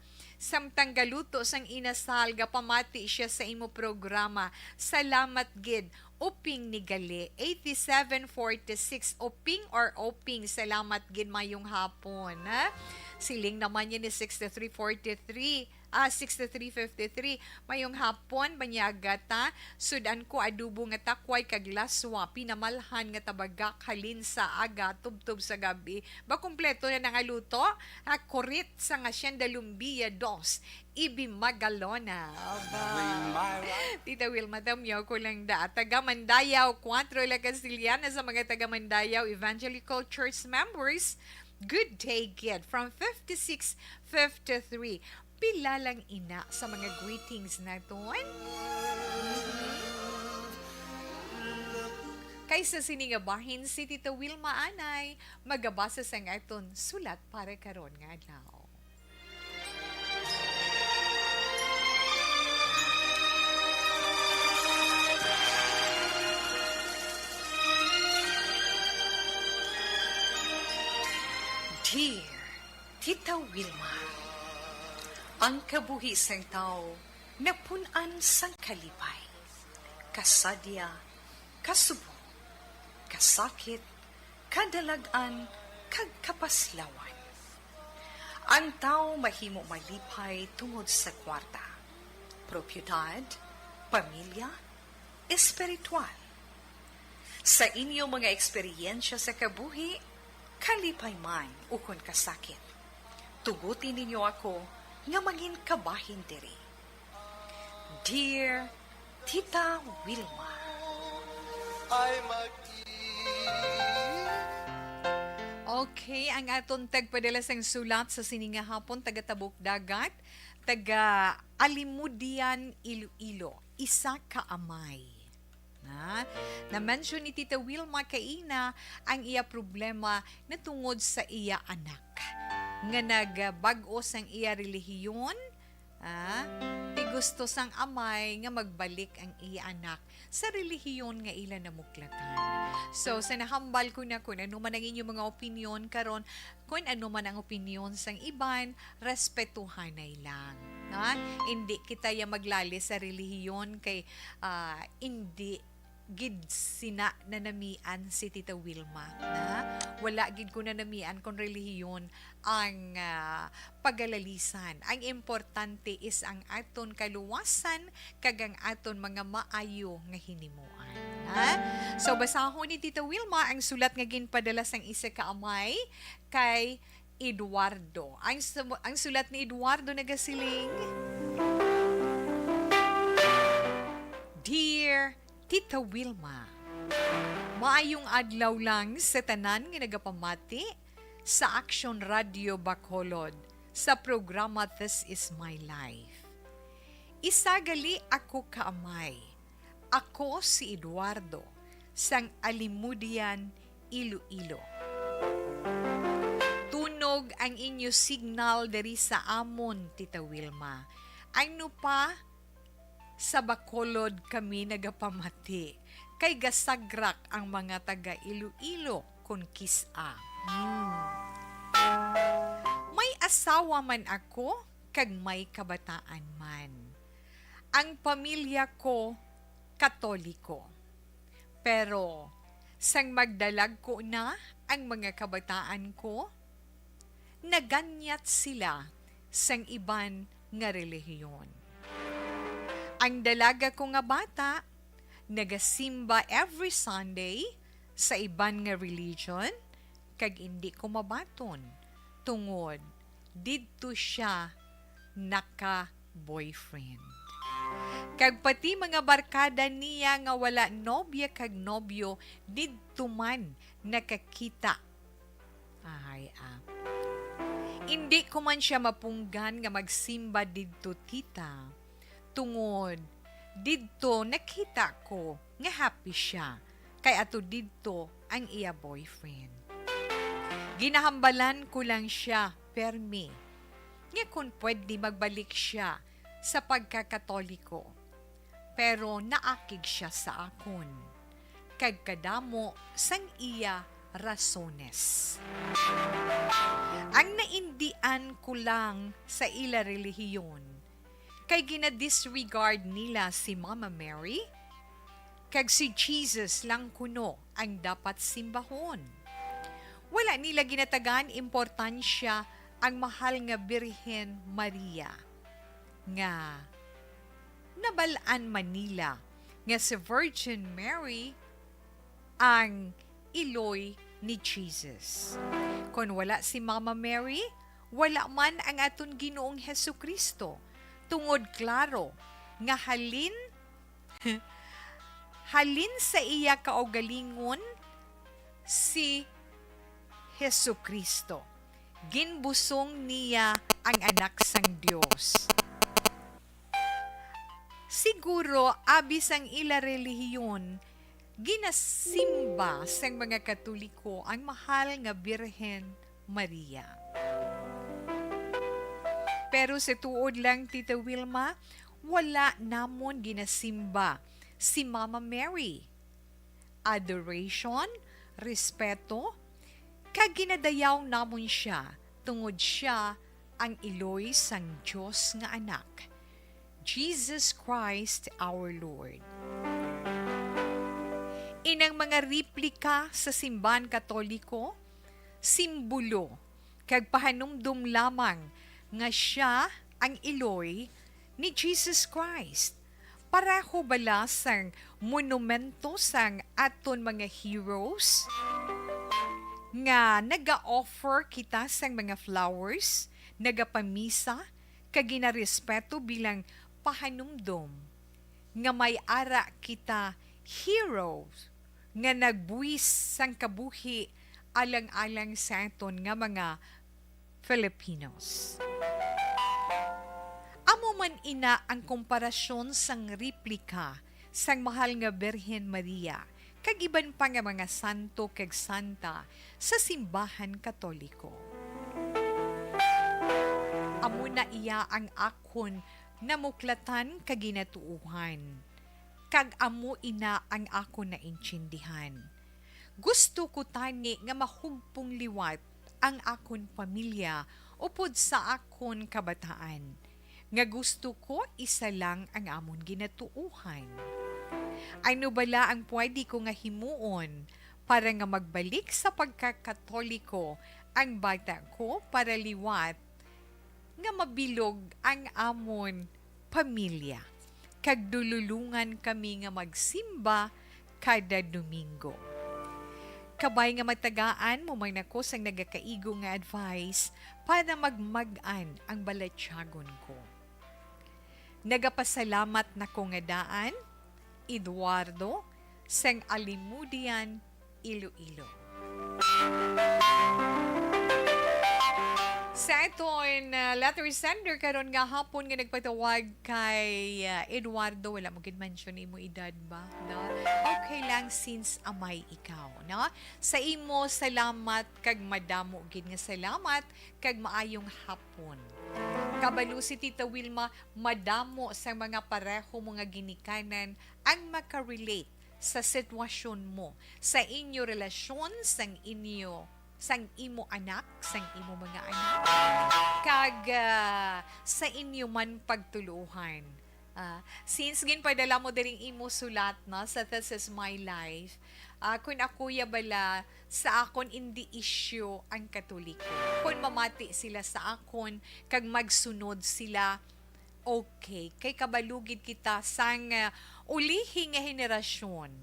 Samtang galuto sang inasal, gapamati siya sa imo programa. Salamat gid. Uping ni gali, eighty-seven forty-six. Uping or Oping, salamat gid, mayong hapon, ha? Siling naman niya ni sixty-three forty-three, ah, sixty-three fifty-three. Mayong hapon, banyaga ta. Sudan ko adobo nga takway kag laswa, pinamalhan nga tabagak halin sa aga tubtob sa gabi. Ba, kompleto na nangaluto? Ha, kurit sa nga Hacienda Lumbia dos, Ibi Magalona. Aba. Tita Wilma, tamyaw ko lang da. Taga Mandayaw, kuwatro La Castellana sa mga taga Mandayaw Evangelical Church members. Good day, kid. From fifty-six fifty-three. Pila lang ina sa mga greetings naton? Kaysa sini nga bahin, si Tita Wilma anay magabasa sang aton sulat para karon nga adlaw. Dear Tita Wilma, ang kabuhi sang tawo napun-an sang kalipay, kasadya, kasubo, kasakit, kadalag-an, kag kapaslawan. Ang tawo mahimo malipay tungod sa kwarta, propiedad, pamilya, espiritual. Sa inyo mga eksperyensya sa kabuhi, kalipay man ukon kasakit, tuguti ninyo ako nga mangin kabahin diri. Dear Tita Wilma. Ay mag- Okay, ang aton tagpadala sang sulat sa sini nga hapon, taga Tabok Dagat, taga Alimudian, Iloilo, isa ka amay. Na, na-mention ni Tita Wilma kaina ang iya problema na tungod sa iya anak nga nagbag-o sang iya relihiyon, ah, ti gusto sang amay nga magbalik ang iya anak sa relihiyon nga ila namuklatan. So, sa nahambal ko na, kun ano man ang inyong mga opinyon karon, kun ano man ang opinyon sang iban, respetuhanay lang, ha? Indi kita ya maglali sa relihiyon kay, ah, indi gid sina nanamian si Tita Wilma, na wala gid ko nanamian kon relihiyon ang, ah, pagalalisan. Ang importante is ang aton kaluwasan kag ang aton mga maayo nga hinimuan. Ha? So, basahon ni Tita Wilma ang sulat nga ginpadala sang isa ka amay kay Eduardo. Ang sum-, ang sulat ni Eduardo nagasiling, Dear Tita Wilma, maayong adlaw lang sa tanan nga nagapamati sa Action Radio Bacolod sa programa This Is My Life. Isa gali ako ka amay. Ako si Eduardo, sang Alimudian, Iloilo. Tunog ang inyo signal diri sa amon, Tita Wilma. Ano pa, sa Bacolod kami nagapamati, kay gasagrak ang mga taga Iloilo kon kis-a. Hmm. May asawa man ako, kag may kabataan man. Ang pamilya ko Katoliko. Pero sang magdalagko na ang mga kabataan ko, naganyat sila sang iban nga relihiyon. Ang dalaga ko nga bata nagasimba every Sunday sa iban nga religion, kag indi ko mabaton tungod didto siya naka-boyfriend. Kag pati mga barkada niya nga wala nobya kag nobyo didto man nakakita. Ahay, ah. Indi ko man sia mapunggan nga magsimba didto, tita, tungod didto nakita ko nga happy sia, kay ato didto ang iya boyfriend. Ginahambalan ko lang sia permi nga kon pwede magbalik sia sa pagkakatoliko, pero naakig sia sa akon, kag kadamo sang iya rasones. Ang naindian ko lang sa ila relihiyon kay gina-disregard nila si Mama Mary kag si Jesus lang kuno ang dapat simbahon. Wala nila ginatagaan importansya ang mahal nga Birhen Maria, nga nabal-an man nila nga si Virgin Mary ang iloy ni Jesus. Kon wala si Mama Mary, wala man ang aton Ginoong Hesukristo, tungod klaro nga halin halin sa iya kaugalingon si Hesukristo. Ginbusong niya ang Anak sang Dios. Siguro, abi sang ila relihiyon, ginasimba sang mga Katoliko ang mahal nga Birhen Maria. Pero sa tuod lang, Tita Wilma, wala namon ginasimba si Mama Mary. Adoration, respeto, kag ginadayaw namon sia tungod sia ang iloy sang Dios nga Anak, Jesus Christ our Lord. Inang mga replika sa simbahan Katoliko, simbolo kag pahanumdom lamang nga sia ang iloy ni Jesus Christ. Pareho bala sang monumento sang aton mga heroes nga naga-offer kita sang mga flowers, nagapamisa, kag ginarespeto bilang pahanumdom nga may ara kita heroes nga nagbuwis sang kabuhi alang-alang sa aton nga mga Filipinos. Amo man ina ang komparasyon sang replika sang Mahal nga Birhen Maria kag iban pa nga mga santo kag santa sa simbahan Katoliko. Amo na iya ang akon namuklatan kag ginatuohan, kag amo ina ang akon naintindihan. Gusto ko tani nga mahugpong liwat ang akon pamilya upod sa akon kabataan, nga gusto ko isa lang ang amon ginatuohan. Ano bala ang pwede ko nga himuon para nga magbalik sa pagkakatoliko ang bata ko para liwat nga mabilog ang amon pamilya, kag dululungan kami nga magsimba kada Domingo. Kabay nga matagaan mo man ako sang nagakaigo nga advice para magmag-an ang balatyagon ko. Nagapasalamat na ko nga daan, Eduardo, sang Alimudian, Iloilo. Sa aton, uh, letter sender karon nga hapon nga nagpatawag kay, uh, Eduardo, wala mo gid mention imo edad ba, no? Okay lang since amay ikaw, no? Sa imo, salamat kag madamo gid nga salamat kag maayong hapon. Kabalo si Tita Wilma, madamo sa mga pareho mo nga ginikanan ang makarelate sa sitwasyon mo, sa inyo relasyon, sang inyo, sang imo anak, sang imo mga anak, kag, ah, sa inyo man pagtuluohan. Ah, since ginpadala mo diring imo sulat, no, sa This Is My Life, ah, kun ako ya bala, sa akon indi issue ang Katoliko. Kun mamati sila sa akon kag magsunod sila, okay, kay kabalo gid kita sang, ah, ulihi nga henerasyon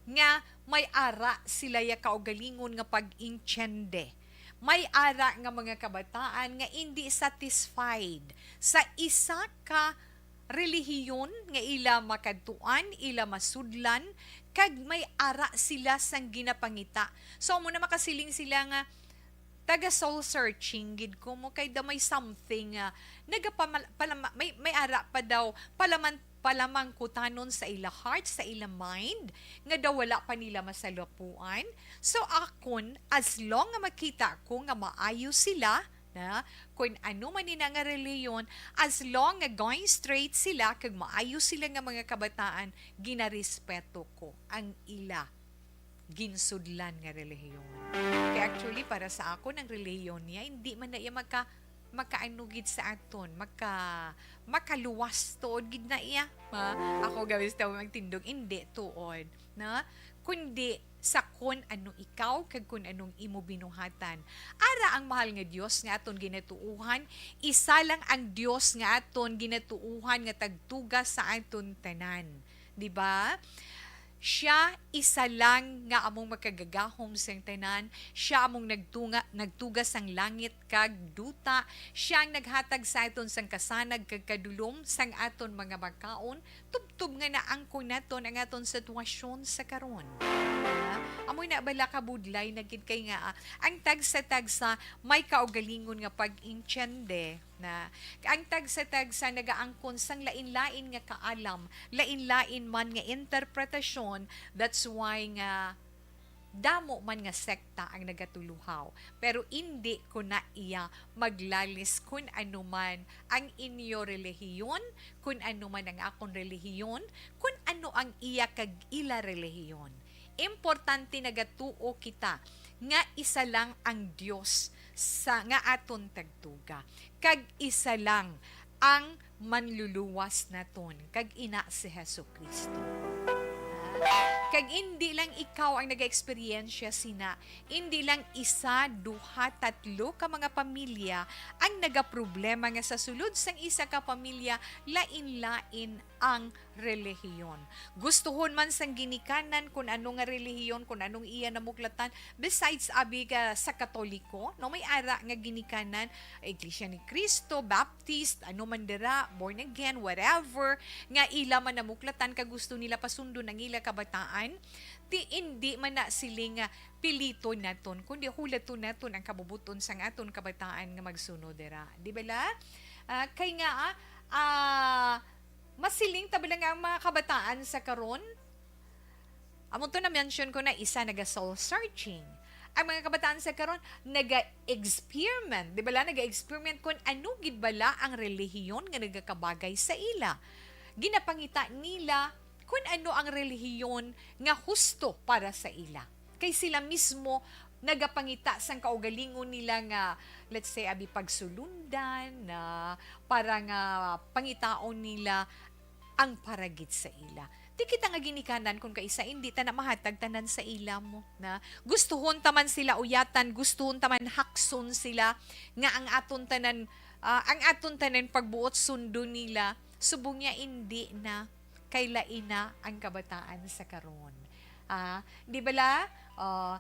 nga may ara sila ya kaugalingon nga pag-intiende. May ara nga mga kabataan nga indi satisfied sa isa ka relihiyon nga ila makadtuan, ila masudlan, kag may ara sila sang ginapangita. So, amo na makasiling sila nga, taga soul searching gid ko mo, kay da may something nga nagapamal-, palama-, may, may ara pa daw palaman-, palamangkutanon sa ila heart, sa ila mind, nga daw wala pa nila masalapuan. So akon, as long nga makita ko nga maayo sila, na, kun ano man ina nga reliyon, as long nga going straight sila kag maayo sila nga mga kabataan, ginarespeto ko ang ila ginsudlan nga relihiyon. Kay actually, para sa akon, ang relihiyon niya, hindi man na iya maka-, makaano gid sa aton, maka-, makaluwas tuod gid na iya. Ha? Ako gabis daw magtindog, hindi tuod, na? Kundi sa kun ano ikaw kag kun anong imo binuhatan. Ara ang mahal nga Dios nga aton ginatuohan, isa lang ang Dios nga aton ginatuohan nga tagtuga sa aton tanan. Di ba? Siya isa lang nga among makagagahom sang tanan. Siya among nagtunga, nagtuga sang langit kag duta. Siya ang naghatag sa aton sang kasanag kag kadulom sang aton mga makaon, tubtob nga naangkon naton ang aton sitwasyon sa karon. Ah, amo na bala kabudlay na gid kay nga, ah, ang tagsa-tagsa may kaugalingon nga pag-intiende na ang tagsa-tagsa nagaangkon sang lain-lain nga kaalam, lain-lain man nga interpretasyon. That's why nga damo man nga sekta ang nagatuluhaw, pero indi ko na iya maglalis kun ano man ang inyo relihiyon, kun ano man ang akon relihiyon, kun ano ang iya kag ila relihiyon. Importante nagatuo kita nga isa lang ang Dios sa, nga aton tagtuga, kag isa lang ang manluluwas naton, kag ina si Jesu-Cristo. Ah, kag indi lang ikaw ang nagaeksperyensya sina, indi lang isa, duha, tatlo ka mga pamilya ang nagaproblema nga sa sulod sang isa ka pamilya, lain-lain ang relihiyon. Gustuhon man sang ginikanan kun ano nga relihiyon, kun anong iya namuklatan, besides abi ka sa Katoliko, no, may ara nga ginikanan, Iglesia ni Cristo, Baptist, ano man dira, born again, whatever, nga ila man namuklatan kag gusto nila pasundon ang ila kabataan, ti indi man na siling nga piliton naton, kundi hulaton naton ang kabubut-on sang aton kabataan nga magsunod dira. Di bala? Ah, kay nga, ah, ah, masiling ta bala nga ang mga kabataan sa karon, amo to na-mention ko na isa, naga-soul searching. Ang mga kabataan sa karon, naga-experiment. Di bala, naga-experiment kung ano gid bala ang relihiyon nga nagakabagay sa ila. Ginapangita nila kung ano ang relihiyon nga husto para sa ila. Kay sila mismo nagapangita sang kaugalingon nila nga, let's say, abi pagsulundan na para nga pangitaon nila ang para gid sa ila. Di kita nga ginikanan kung kaisa, hindi ta na mahatag tanan sa ila mo na. Gustuhon ta man sila uyatan, gustuhon ta man hakson sila nga ang aton tanan, ah, ang aton tanan pagbuot sundo nila, subong niya indi na, kay lain na ang kabataan sa karon. Ah, di bala? Ah,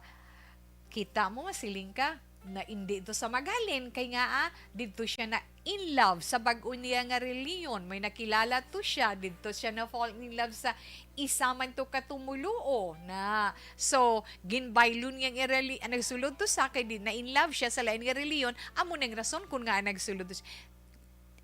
kita mo, masiling ka, na indi to sa magalin, kay nga, ah, didto siya na in love sa bag-o niya nga reliyon. May nakilala to siya, didto siya na fall in love sa isa man to ka tumuluo na. So, ginbaylon niya ang ireli-, ang nagsulod to sa kay di na in love siya sa lain nga reliyon, amo nang rason kun nga nagsulod to siya.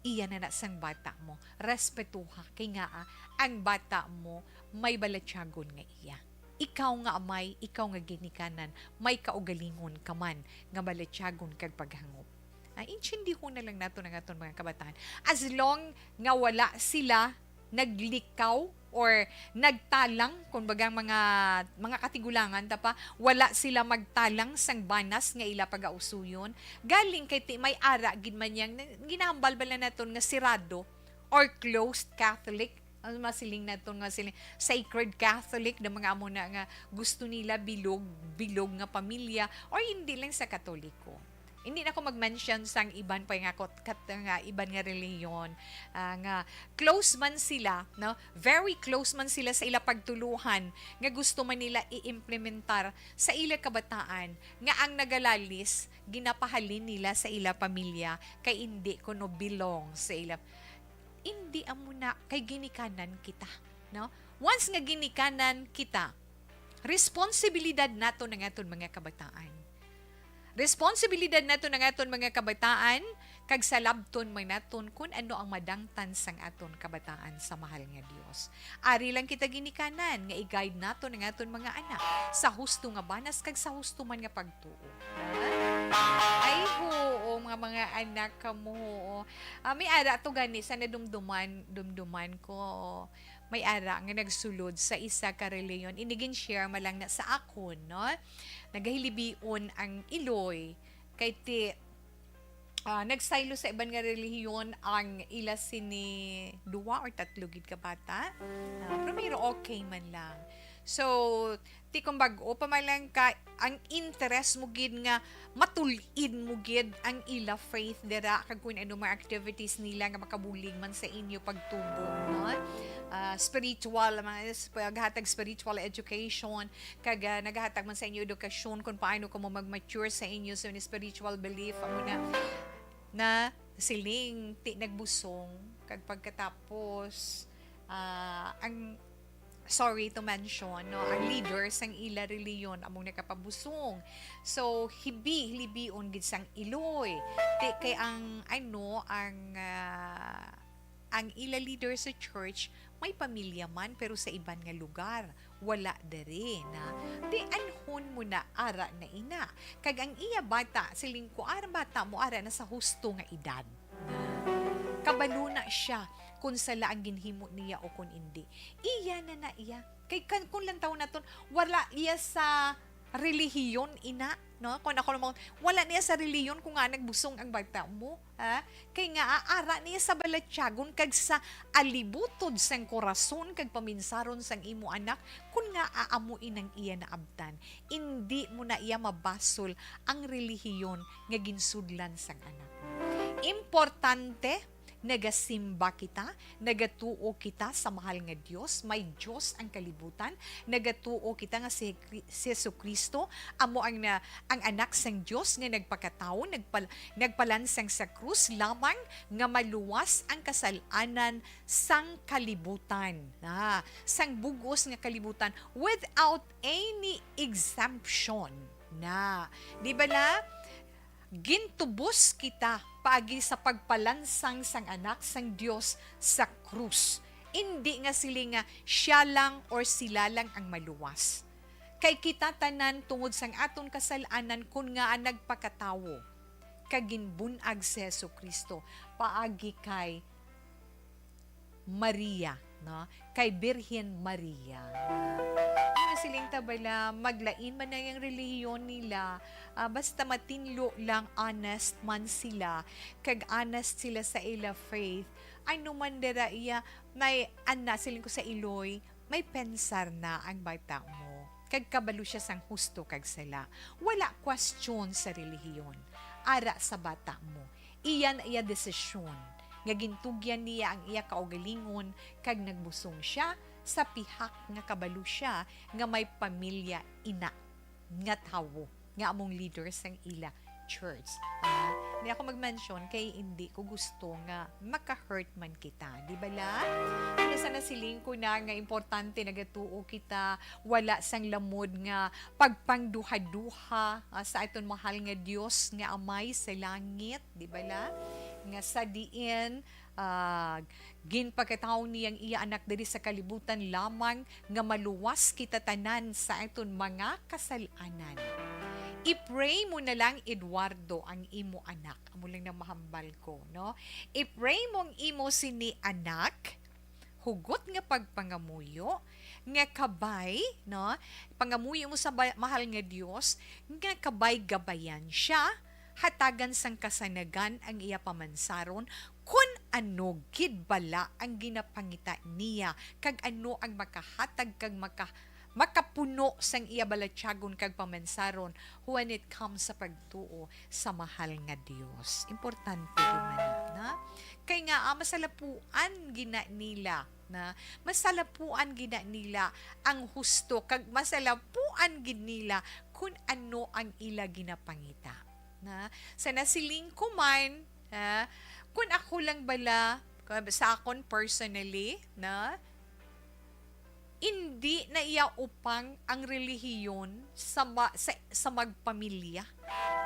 Iya na na sang bata mo. Respetuha, kay nga, ah, ang bata mo may balatyagon nga iya. Ikaw nga amay, ikaw nga ginikanan, may kaugalingon ka man nga balatyagon kag paghangop. Ah, intindihon na lang nato ang aton mga kabataan. As long nga wala sila naglikaw or nagtalang, kumbaga, mga, mga katigulangan ta pa, wala sila magtalang sang banas nga ila pagausuyon. Galing kay ti may ara gid man yang na-, ginahambal bala naton nga sirado or closed Catholic. Ang masiling naton nga siling sacred Catholic, na mga amo na nga gusto nila bilog, bilog nga pamilya, or hindi lang sa Katoliko. Hindi na ako mag-mention sang iban pa nga kot-, kat-, nga iban nga relihiyon, ah, nga close man sila, no? Very close man sila sa ila pagtuluhan nga gusto man nila i-implementar sa ila kabataan, nga ang nagalalis ginapahalin nila sa ila pamilya kay indi kuno belong sa ila. Indi amo na kay ginikanan kita, no? Once nga ginikanan kita, responsibilidad nato na nga aton mga kabataan. Responsibilidad nato na nga aton mga kabataan, kag salabton man naton kun ano ang madangtan sang aton kabataan sa mahal nga Dios. Ari lang kita ginikanan nga i-guide nato na nga aton mga anak sa husto nga banas kag sa husto man nga pagtuo. Ay, oo, mga, mga anak kamo, oo. Ah, may ara to gani sa nadumduman, dumduman ko. may ara nga nagsulod sa isa ka relihiyon. Ini gin-share man lang na sa akon, no? Nagahilibion ang iloy kay ti, ah, nagsaylo sa iban nga relihiyon ang ila sini duwa or tatlo gid ka bata. Ah, primero, okay man lang. So, ti kung bag-o pa man lang ka, ang interest mo gid nga matul-in mo gid ang ila faith dira, kag kung ano mga activities nila nga makabulig man sa inyo pagtubo, no? Ah, spiritual, mga s-, paghatag spiritual education, kag, ah, nagahatag man sa inyo edukasyon kung paano kamo mag-mature sa inyo sa spiritual belief, amo na, na siling ti nagbusong, kag pagkatapos, ah, ang, sorry to mention, no, ang leader sang ila reliyon among nakapabusong. So, hibi, hilibion gid sang iloy. Ti, kay ang, ano, ang, ah, ang ila leader sa church, may pamilya man, pero sa iban nga lugar, wala diri na. Ti, anhon mo na ara na ina. Kag ang iya bata, siling ko, ara bata mo, ara na sa husto nga edad. Kabalo na siya kung sala ang ginhimo niya o kung indi. Iya na na iya. Kay kan-, kung lantaw naton, wala iya sa relihiyon, ina, no? Kung ako namang, wala niya sa relihiyon kung nga nagbusong ang bata mo, ha? Kay nga, ara niya sa balatyagon kag sa alibutod sang korason kag paminsaron sang imo anak, kung nga amo inang iya naabtan, indi mo na iya mabasol ang relihiyon nga ginsudlan sang anak mo. Importante, nagasimba kita, nagatuo kita sa mahal nga Dios, may Dios ang kalibutan, nagatuo kita nga si Kri-, si Jesu-Cristo amo ang na, ang anak sang Dios nga nagpakatawo, nagpal-, nagpalansang sa krus lamang nga maluwas ang kasal-anan sang kalibutan. Ah, sang bug-os nga kalibutan without any exemption. Na, di ba na? Gintubos kita paagi sa pagpalansang sang Anak sang Dios sa krus. Indi nga sila nga siya lang or sila lang ang maluwas. Kay kita tanan tungod sang aton kasal-anan kun ngaa nagpakatawo kag ginbun-ag si Jesu-Cristo paagi kay Maria, no? Kay Birhen Maria. Ano siling ta bala, maglain man na yung relihiyon nila, ah, basta matinlo lang, honest man sila, kag honest sila sa ila faith, ano man dira iya, may ana, siling ko sa iloy, may pensar na ang bata mo, kag kabalo siya sang husto kag sala. Wala question sa relihiyon. Ara sa bata mo, iya na iya desisyon nga gintugyan niya ang iya kaugalingon, kag nagbusong siya sa pihak nga kabalo siya nga may pamilya ina nga tawo nga among leader sang ila church. Ah, hindi ako mag-mention kay hindi ko gusto nga maka-hurt man kita, di ba la? Kaya sana siling ko na nga importante nagatuo kita, wala sang lamod nga pagpangduha-duha, ah, sa aton mahal nga Dios nga Amay sa langit, di ba la? Nga sa diin, ah, ginpakatawo niya ang iya anak diri sa kalibutan lamang nga maluwas kita tanan sa aton mga kasal-anan. I-pray mo na lang, Eduardo, ang imo anak. Amo lang nang mahambal ko, no? I-pray mo ang imo sini anak, hugot nga pagpangamuyo, nga kabay, no? Pangamuyo mo sa ba-, mahal nga Dios, nga kabay gabayan siya, hatagan sang kasanagan ang iya pamansaron, kun ano gid bala ang ginapangita niya, kag ano ang makahatag kag maka-, makapuno sang iya balatyagon kag pamansaron when it comes sa pagtuo sa mahal nga Dios. Importante gid man na, na? Kay nga, ah, masalapuan gina nila, na? Masalapuan gina nila ang husto, kag masalapuan gid nila kun ano ang ila ginapangita, na? Sa nasiling ko man, ha, kun ako lang bala, sa akon personally, na? Indi na iya upang ang relihiyon sa ma-, sa, sa magpamilya.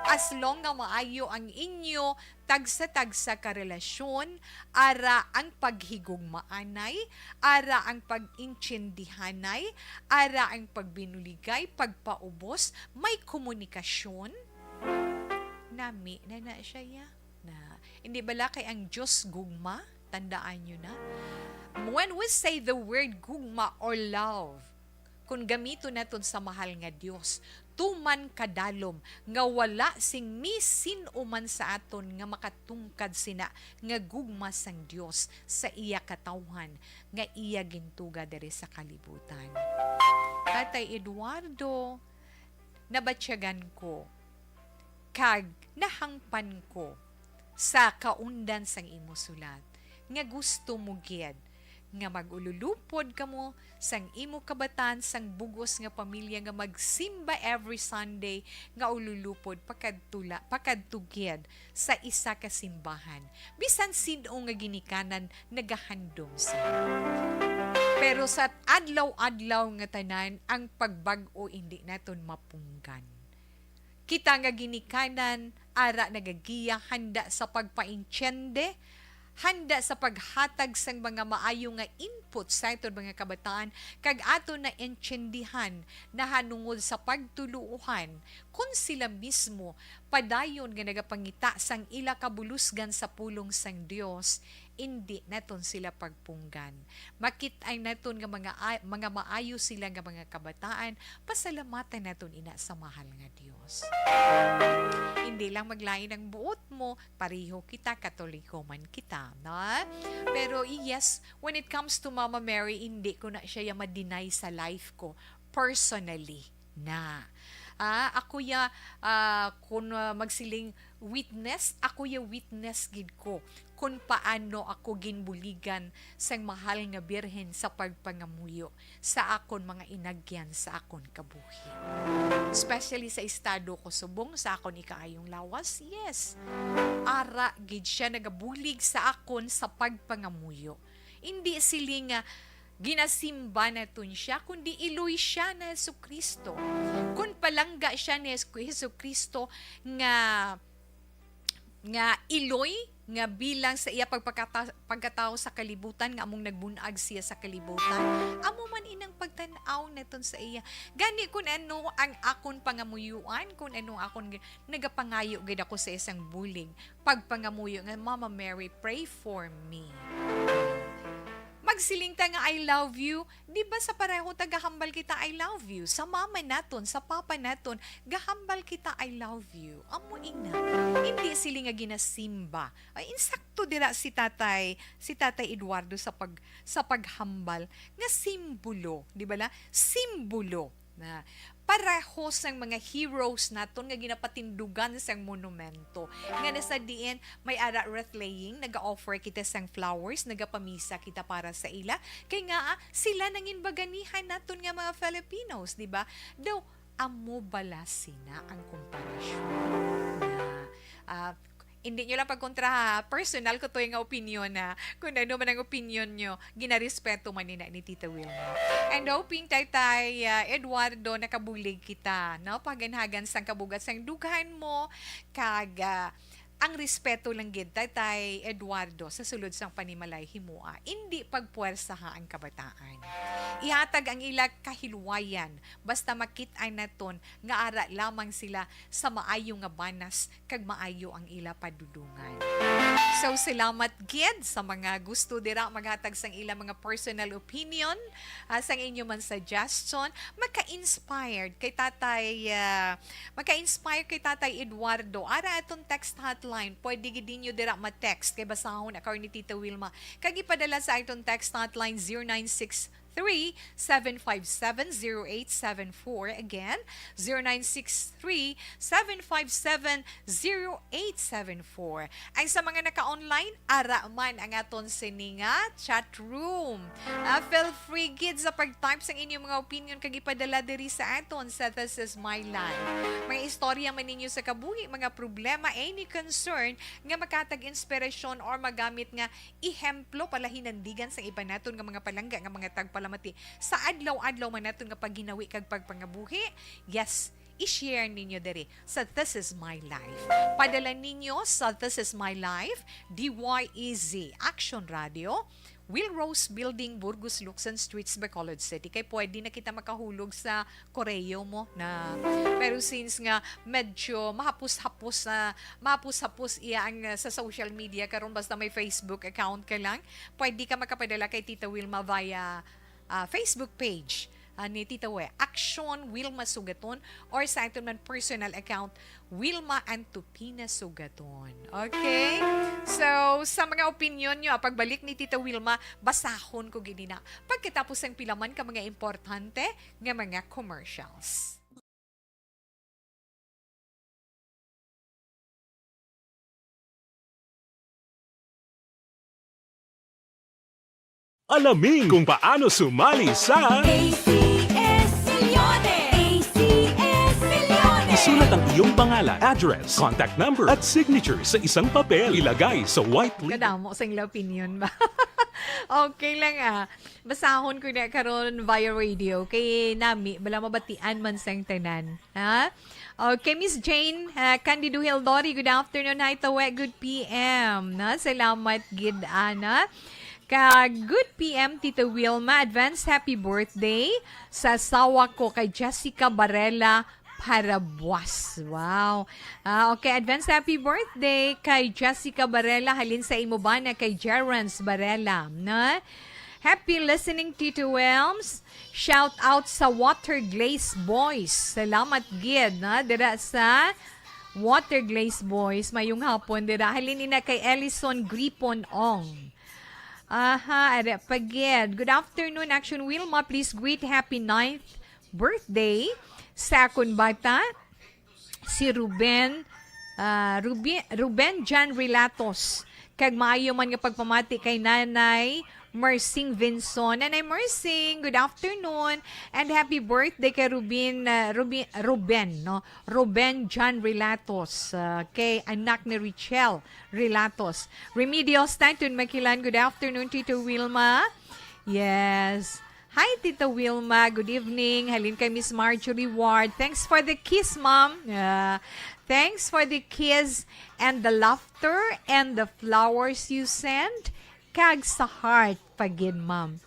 As long nga maayo ang inyo tagsa-tagsa ka relasyon, ara ang paghigugmaanay, ara ang pag-intindihanay, ara ang pagbinuligay, pagpaubos, may komunikasyon, nami na na siya, ya. Na, hindi bala kay ang Dios gugma? Tandaan nyo na. When we say the word gugma or love, kung gamiton naton sa mahal nga Dios, tuman kadalom nga wala sing misin-o man sa aton nga makatungkad sina nga gugma sang Dios sa iya katawhan nga iya gintuga diri sa kalibutan. Tatay Eduardo, nabatyagan ko kag nahangpan ko sa kaundan sang imo sulat nga gusto mo gid nga mag-ululupod kamo sang imo kabatan sang bugos nga pamilya nga magsimba every Sunday, nga ululupod pakadtula pakadto gid sa isa ka simbahan, bisan sin-o nga ginikanan nagahandom sila. Pero sa adlaw-adlaw nga tanan, ang pagbag-o indi naton mapunggan. Kita nga ginikanan, ara nagagiya, handa sa pagpaintiende, handa sa paghatag sang mga maayo nga input sa aton mga kabataan, kag aton na entiendihan nahanungod sa pagtuluohan, kun sila mismo padayon nga nagapangita sang ila kabulusgan sa pulong sang Dios, indi naton sila pagpunggan. Makit-ay naton nga mga a-, mga maayo sila nga mga kabataan, pasalamatan naton ina sa mahal nga Dios. Hindi lang maglain ang buot mo, pareho kita, Katoliko man kita, no? Pero yes, when it comes to Mama Mary, hindi ko na siya ya ma-deny sa life ko, personally na. Ah, ako ya, ah, kung, ah, magsiling witness, ako ya witness gid ko kung paano ako ginbuligan sang mahal nga Birhen sa pagpangamuyo sa akon mga inagyan sa akon kabuhi. Especially sa estado ko subong sa akon ikaayong lawas, yes. Ara gid siya nagabulig sa akon sa pagpangamuyo. Indi siling nga ginasimba naton siya, kundi iloy siya na Jesu-Cristo. Kun palangga siya ni Jesu-, Jesu-Cristo nga, nga iloy, nga bilang sa iya pagpakata-, pagkatawo sa kalibutan, nga among nagbun-ag siya sa kalibutan, amo man inang pagtan-aw naton sa iya. Gani, kun ano ang akon pangamuyuan, kun ano akon g-, nagapangayo gid ako sa isang bulig, pagpangamuyo nga, "Mama Mary, pray for me." Magsiling ta nga, "I love you." Di ba sa pareho ta gahambal kita, "I love you"? Sa mama naton, sa papa naton, gahambal kita, "I love you." Amo ina. Hindi sila nga ginasimba. Ay, insakto dira si tatay, si Tatay Eduardo sa pag-, sa paghambal nga simbolo, di ba la? Simbolo na pareho sang mga heroes naton nga ginapatindugan sang monumento, nga nasa diin may ara wreath laying, naga-offer kita sang flowers, nagapamisa kita para sa ila, kay nga, ah, sila nangin baganihan naton nga mga Filipinos, di ba? Daw, amo bala sina ang komparasyon na, ah, hindi nyo lang pagkontra, ha. Personal ko to yung opinion, ha. Kung ano man ang opinion nyo, ginarespeto man nina ni Tita Wilma. And hoping, Taytay, ah, Eduardo, nakabulig kita, no? Paganhagan sang kabugat sang dughan mo, kag, ah, ang respeto lang gid, Taytay Eduardo, sa sulod sang panimalay himoa. Indi pagpuwersaha ang kabataan. Ihatag ang ila kahilwayan, basta makit-an naton nga ara lamang sila sa maayo nga banas kag maayo ang ila padulungan. So, salamat gid sa mga gusto dira maghatag sang ila mga personal opinion, ah, sang inyo man suggestion. Maka-inspired kay Tatay, ah, maka-inspire kay Tatay Eduardo. Ara aton text hotline. Pwede gid ninyo dira ma-text kay basahon ako ni Tita Wilma. Kag ipadala sa aton text hotline, zero nine six three, seven five seven, zero eight seven four. Again, zero nine six three, seven five seven, zero eight seven four. Ay, sa mga naka-online, ara man ang aton sini nga chat room. Ah, feel free gid sa pag-type sang inyong mga opinion kag ipadala diri sa aton sa This Is My Life. Mga istorya man ninyo sa kabuhi, mga problema, any concern nga makatag inspirasyon or magamit nga ehemplo palahinandigan sa iban naton nga mga palangga nga mga tagpalamati sa adlaw-adlaw man naton nga pagginawi kag pagpangabuhi, yes, i-share ninyo diri sa This Is My Life. Padala ninyo sa This Is My Life, D Y E Z, Action Radio, Will Rose Building, Burgos, Luksan Streets, Bacolod City. Kay pwede na kita makahulog sa koreo mo na. Pero since nga medyo mahapos-hapos na, mahapos-hapos iya ang, uh, sa social media karon, basta may Facebook account ka lang, pwede ka makapadala kay Tita Wilma via, uh, Facebook page, uh, ni Tita We, Action Wilma Sugaton, or sa aton man personal account, Wilma Antupina Sugaton. Okay? So, sa mga opinion nyo, ah, pagbalik ni Tita Wilma, basahon ko gid na pagkatapos ang pila man ka mga importante nga mga commercials. Alamin kung paano sumali sa A C S Millones! A C S Millones! Isulat ang iyong pangalan, address, contact number, at signature sa isang papel. Ilagay sa white label. Kadamo sa ila opinion ba? Okay lang, ah. Basahon ko na karon via radio. Kay nami, bala mabatian man sang tanan. Ha? Okay, Miss Jane, ah, Candido Hildori, good afternoon. Hi, Tawe, good P M. Na? Salamat gid, ana. Ka good P M, Tita Wilma. Advance happy birthday sa asawa ko kay Jessica Barela Parabuas. Wow. Ah, okay, advance happy birthday kay Jessica Barela, halin sa imo bana kay Jerrance Barela, na? Happy listening, Tito Wilms. Shout out sa Water Glaze Boys. Salamat gid, na, dira sa Water Glaze Boys. Mayong hapon dira. Halin ina kay Ellison Gripon Ong. Aha, ara pa gid. Good afternoon, Action Wilma. Please greet happy ninth birthday sa akon bata, si Ruben, ah, Rubi-, Ruben Jan Relatos. Kag maayo man nga pagpamati kay Nanay Mersing Vinson. Nanay Mersing, good afternoon. And happy birthday kay Rubin, ah, Rubi-, Ruben, no? Ruben Jan Relatos, ah, kay anak ni Richelle Relatos. Remedios Stanton Makilan, good afternoon, Tito Wilma. Yes. Hi, Tita Wilma. Good evening. Halin kay Miss Marjorie Ward. Thanks for the kiss, Ma'am. Yeah. Thanks for the kiss and the laughter and the flowers you send. Kag sa heart pa gid, Ma'am.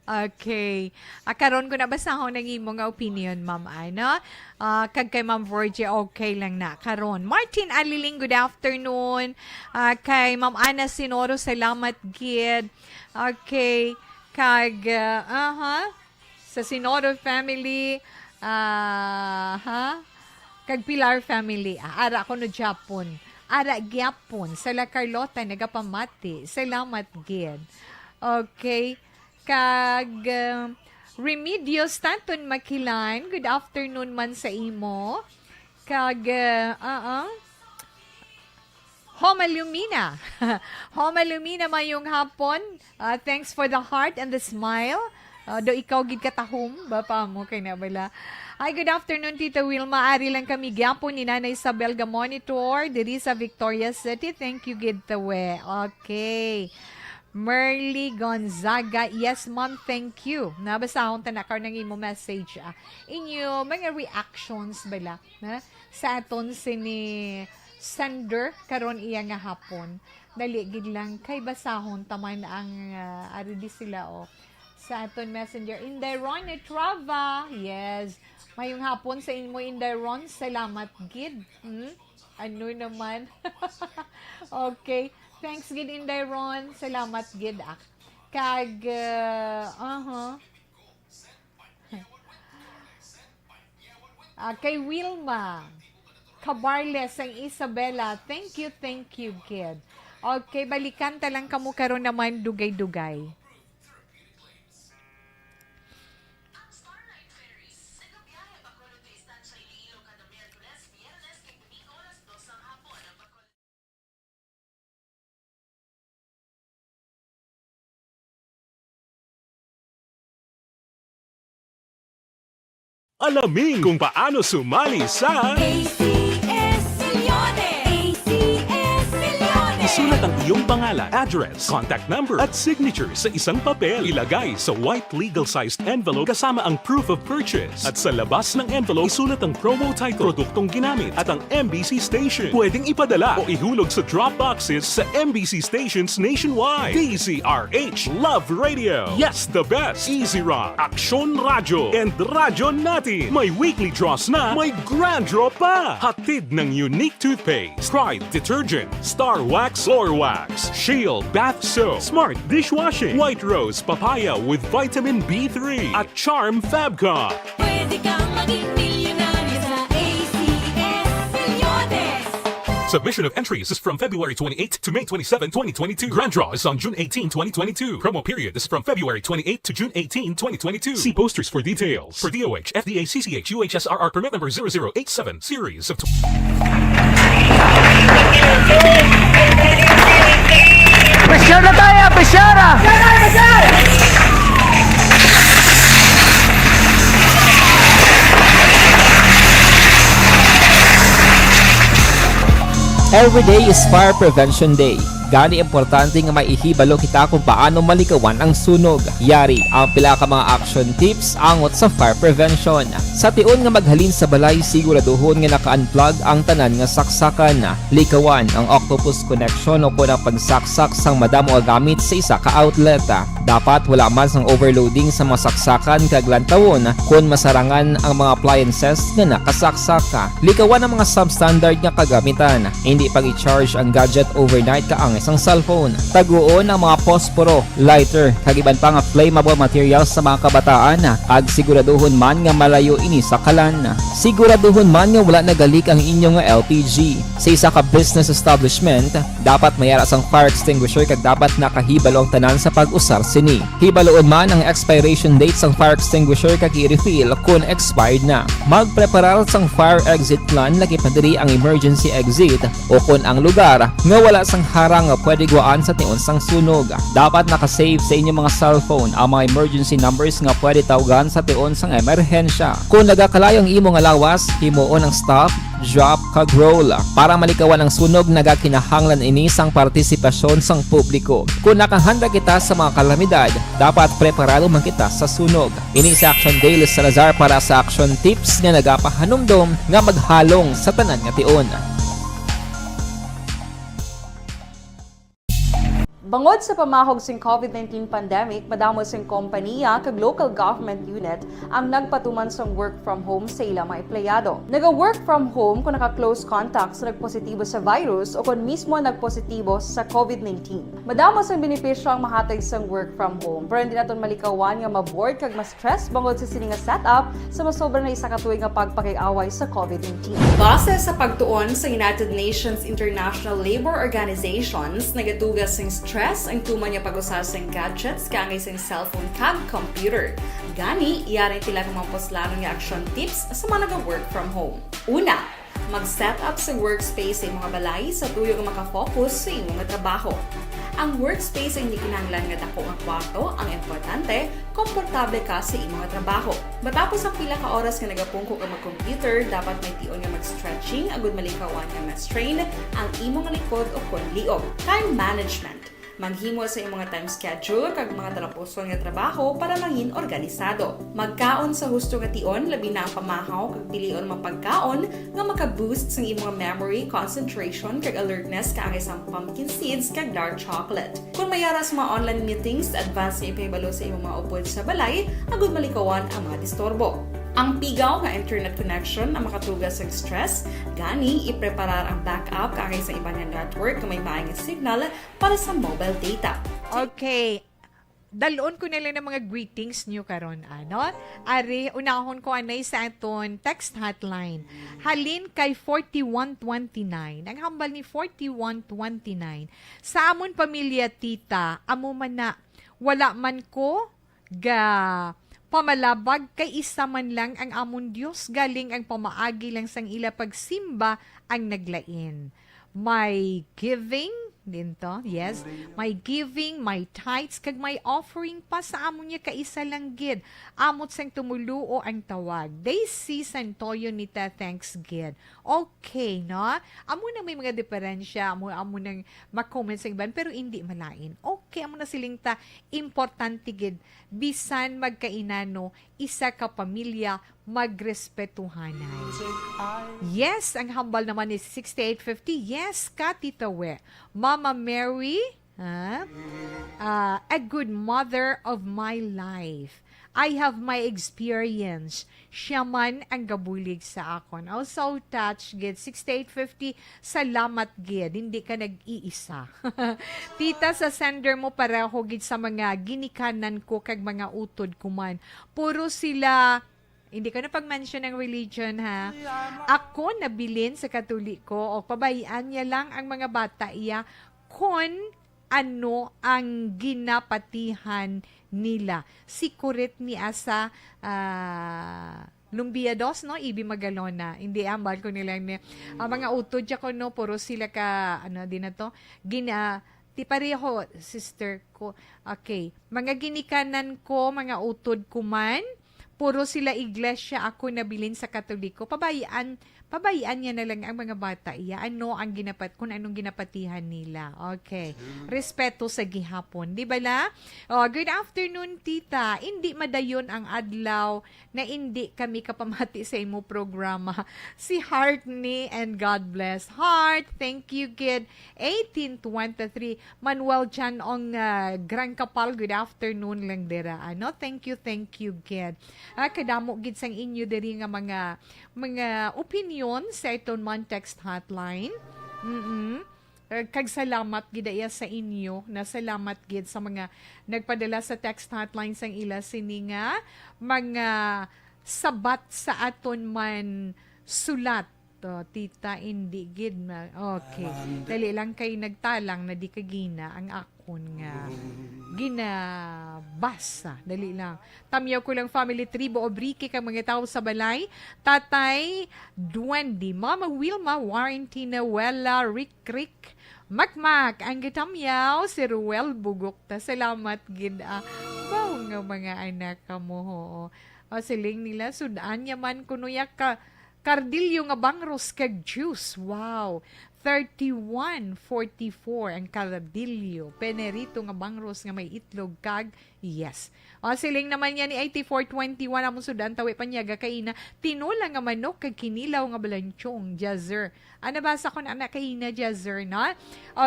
Okay. Ah, karon ko nabasahon ang imo nga opinion, Ma'am, ano? Ah, kag kay Ma'am Virgie, okay lang na. Karon, Martin Aliling, good afternoon. Ah, kay Ma'am Ana Sinoro, salamat gid. Okay. Kag, ah, aha. Sa Sinoro family, ah, ha? Kag Pilar family, ah, ara ko no Japon. Ara gyapon sa La Carlota nagapamati. Salamat gid. Okay. Kag, ah, Remedios Stanton Makilan, good afternoon man sa imo. Kag, ah, ah, ah. Homa Lumina. Homa Lumina, mayong hapon. Ah, thanks for the heart and the smile. Ah, do ikaw gid katahom ba pa mo kay na bala? Ay, good afternoon, Tita Wilma. Ari lang kami gyapon ni Nanay Isabel ga monitor diri sa Victoria City. Thank you gid, Tawe. Okay. Merly Gonzaga, yes, ma'am, thank you. Nabasahon ta na karon ang imo message, ah. Inyo mga reactions bala, na? Sa aton sini sender karon iya nga hapon. Dali gid lang kay basahon ta man ang, ah, ari di sila, oh. Sa aton messenger, Inday Ron Etrava. Yes. Mayong hapon sa imo, Inday Ron. Salamat gid. Hmm? Ano naman? Okay. Thanks gid, Inday Ron. Salamat gid, ah. Kag, ah, aha. Ah, kay Wilma Cabarles ang Isabela. Thank you, thank you, kid. Okay, balikan ta lang kamo karon naman dugay-dugay. Alamin kung paano sumali sa A C S Millones! A C S Millones! Sulat ang iyong pangalan, address, contact number, at signature sa isang papel. Ilagay sa white legal-sized envelope kasama ang proof of purchase. At sa labas ng envelope, isulat ang promo title, produktong ginamit, at ang M B C station. Pwedeng ipadala o ihulog sa drop boxes sa M B C stations nationwide. D Z R H Love Radio. Yes, the best. Easy Rock, Aksyon Radyo, and Radyo Natin. May weekly draws na, may grand draw pa. Hatid ng Unique Toothpaste, Pride Detergent, Star Wax, Floor Wax, Shield Bath Soap, Smart Dishwashing, White Rose Papaya with Vitamin B three, at Charm Fabcon. Pwede kang maging milyonaryo sa A C S Reloaded. Submission of entries is from February twenty-eighth to May twenty-seven, twenty twenty-two. Grand draw is on June eighteen, twenty twenty-two. Promo period is from February twenty-eighth to June eighteen, twenty twenty-two. See posters for details. For D O H, F D A, C C H, U H S R R permit number zero zero eight seven, series of tw- Pressure na tayo! Pressure! Every day is Fire Prevention Day. Gani, importante nga maihibalo kita kung paano malikawan ang sunog. Yari ang pila ka mga action tips angot sa fire prevention. Sa tion nga maghalin sa balay, siguraduhon nga naka-unplug ang tanan nga saksakan. Likawan ang octopus connection o kon ang pagsaksak sang madamo nga gamit sa isa ka outlet. Dapat wala man sang overloading sa mga saksakan kag lantawon kon masarangan ang mga appliances nga nakasaksak. Likawan ang mga substandard nga kagamitan. Hindi pag-i-charge ang gadget overnight kaangay sang cellphone. Taguon ang mga posporo, lighter, kag iban pa nga flammable materials sa mga kabataan, kag siguraduhon man nga malayo ini sa kalan. Siguraduhon man nga wala nagalik ang inyo nga L P G. Sa isa ka business establishment, dapat may ara sang fire extinguisher kag dapat nakahibalo ang tanan sa pag-usar sini. Hibaloon man ang expiration date sang fire extinguisher kag i-refill kon expired na. Magpreparar sang fire exit plan, lakip na diri ang emergency exit o kon ang lugar nga wala sang harang nga pwede guwaan sa tion sang sunog. Dapat naka-save sa inyo mga cellphone ang mga emergency numbers nga pwede tawgan sa tion sang emerhensya. Kon nagakalayo ang imo nga lawas, himuon ang stop, drop, kag roll. Para malikawan ang sunog, nagakinahanglan ini sang partisipasyon sang publiko. Kon nakahanda kita sa mga kalamidad, dapat preparado man kita sa sunog. Ini si Action Day, Luz Salazar para sa Action Tips nga nagapahanumdom nga maghalong sa tanan nga tion. Bangod sa pamahog sing COVID nineteen pandemic, madamo sing kompanya kag local government unit ang nagpatuman sang work from home sa ila mga empleyado. Naga-work from home kon naka-close contact sa nagpositibo sa virus o kon mismo nagpositibo sa COVID nineteen. Madamo sang benepisyo ang mahatag sang work from home, pero hindi naton malikawan nga ma-bored kag ma-stress bangod sa sini nga setup sa masobra na isa ka tuig nga pagpakig-away sa COVID nineteen. Base sa pagtuon sa United Nations International Labour Organizations, nagatuga sing stress ang tuman nga pag-usar sing gadgets kaangay sing cellphone kag computer. Gani, yari ang pila ka mga puslanon nga action tips sa mga naga-work from home. Una, mag-set up sa workspace sa imong balay sa tuyo nga maka-focus sa imo nga trabaho. Ang workspace ay hindi kinahanglan nga dako nga kwarto, ang importante, komportable ka sa imo nga trabaho. Matapos ang pila ka oras nga nagapungko ka mag-computer, dapat may tion nga mag-stretching agud malikawan nga ma-strain ang imo nga likod o kon liog. Time management. Maghimo sa imong nga time schedule kag mga talapuson nga trabaho para mangin organisado. Magkaon sa husto nga tion, labi na ang pamahaw kag pilion mga pagkaon nga maka-boost sang imong memory, concentration, kag alertness kaangay sang pumpkin seeds kag dark chocolate. Kon may ara sa mga online meetings, advance nga ipahibalo sa imong mga upod sa balay agud malikawan ang mga disturbo. Ang pigaw nga internet connection ang makatuga sang stress, gani ipreparar ang backup kaangay sa iban nga network nga may maayo nga signal para sa mobile data. Okay. Dalon ko na lang ng mga greetings niyo karon, ano? Ari, unahon ko anay sa aton text hotline. Halin kay forty-one twenty-nine. Ang hambal ni forty-one twenty-nine, "Sa amon pamilya, tita, amo man na, wala man ko ga pamalabag kay isa man lang ang amon Dios, galing ang pamaagi lang sang ila pagsimba ang naglain. May giving, Din to, yes. My giving, my tithes, kag my offering pa sa amo niya kaisa lang gid. Amot sang tumuluo ang tawag. Daisy Santoyo, Nita, thanks gid. Okay, no? Amo na may mga diferensya, amo, amo nang ma-comment sa iban, pero hindi malain. Okay, amo na siling ta, importante gid. Bisan magkainano, isa ka pamilya, magrespetuhanay. Yes, ang hambal naman ni sixty-eight fifty. Yes, Kati Tawe. Mama Mary, ha? Ah, a good mother of my life. I have my experience. Siya man ang gabulig sa akon. Oh, so touched, gid. Sixty-eight fifty, salamat, gid. Hindi ka nag-iisa. Tita, sa sender mo, pareho, gid, sa mga ginikanan ko kag mga utod ko man. Puro sila, hindi ko na pag-mention ang religion, ha. Ako nabilin sa Katoliko, o pabayaan niya lang ang mga bata iya kon ano ang ginapatihan nila. Si Kurit ni Asa, ah, Lumbiados, no? Ibi Magalona. Hindi, ambal ko nila ni, ah, mga utod siya ko, no? Puro sila ka, ano, di na to? Gina, ti pareho, sister ko. Okay. Mga ginikanan ko, mga utod ko man, puro sila iglesia ako nabilin sa Katoliko. Pabayaan, pabayaan niya na lang ang mga bata. Iya, ano ang ginapat, kung anong ginapatihan nila. Okay. Respeto sa gihapon. Di ba la? Oh, good afternoon, tita. Hindi madayon ang adlaw na hindi kami kapamati sa imo programa. Si Heart ni, and God bless. Heart, thank you, gid. Eighteen twenty-three. Manuel Chan Ong, ah, Gran Kapal, good afternoon lang dira. Ano? Thank you, thank you, gid. Ah, kadamo gid sang inyo diri nga mga, mga opinion sa iton man text hotline. Mm-mm. Eh, kag salamat gid iya sa inyo, na salamat gid sa mga nagpadala sa text hotline sang ila sini nga mga sabat sa aton man sulat. To, tita, indi gid na. Okay. Dali lang kay nagtalang na di kagina ang akon nga ginabasa. Dali lang. Tamyaw ko lang, family, tribo, Obrique, kag mga tawo sa balay. Tatay Duende, Mama Wilma, Warrentina, Wella, Rick, Rick, Makmak, ang gitamyaw, si Ruel Bugokta. Salamat gid, ah. Bao nga mga anak kamo, ho. O, siling nila, sudan niya man kuno ya ka, kardilyo nga bangros kag juice. Wow. Thirty-one forty-four ang kardilyo. Penerito nga bangros nga may itlog kag, yes. O, siling naman niya ni eighty-four twenty-one, among sudan, tawi panyaga kaina, tinola nga manok kag kinilaw nga balanchong. Jazer. Ana ba sa kon anak kaina, Jazer, no?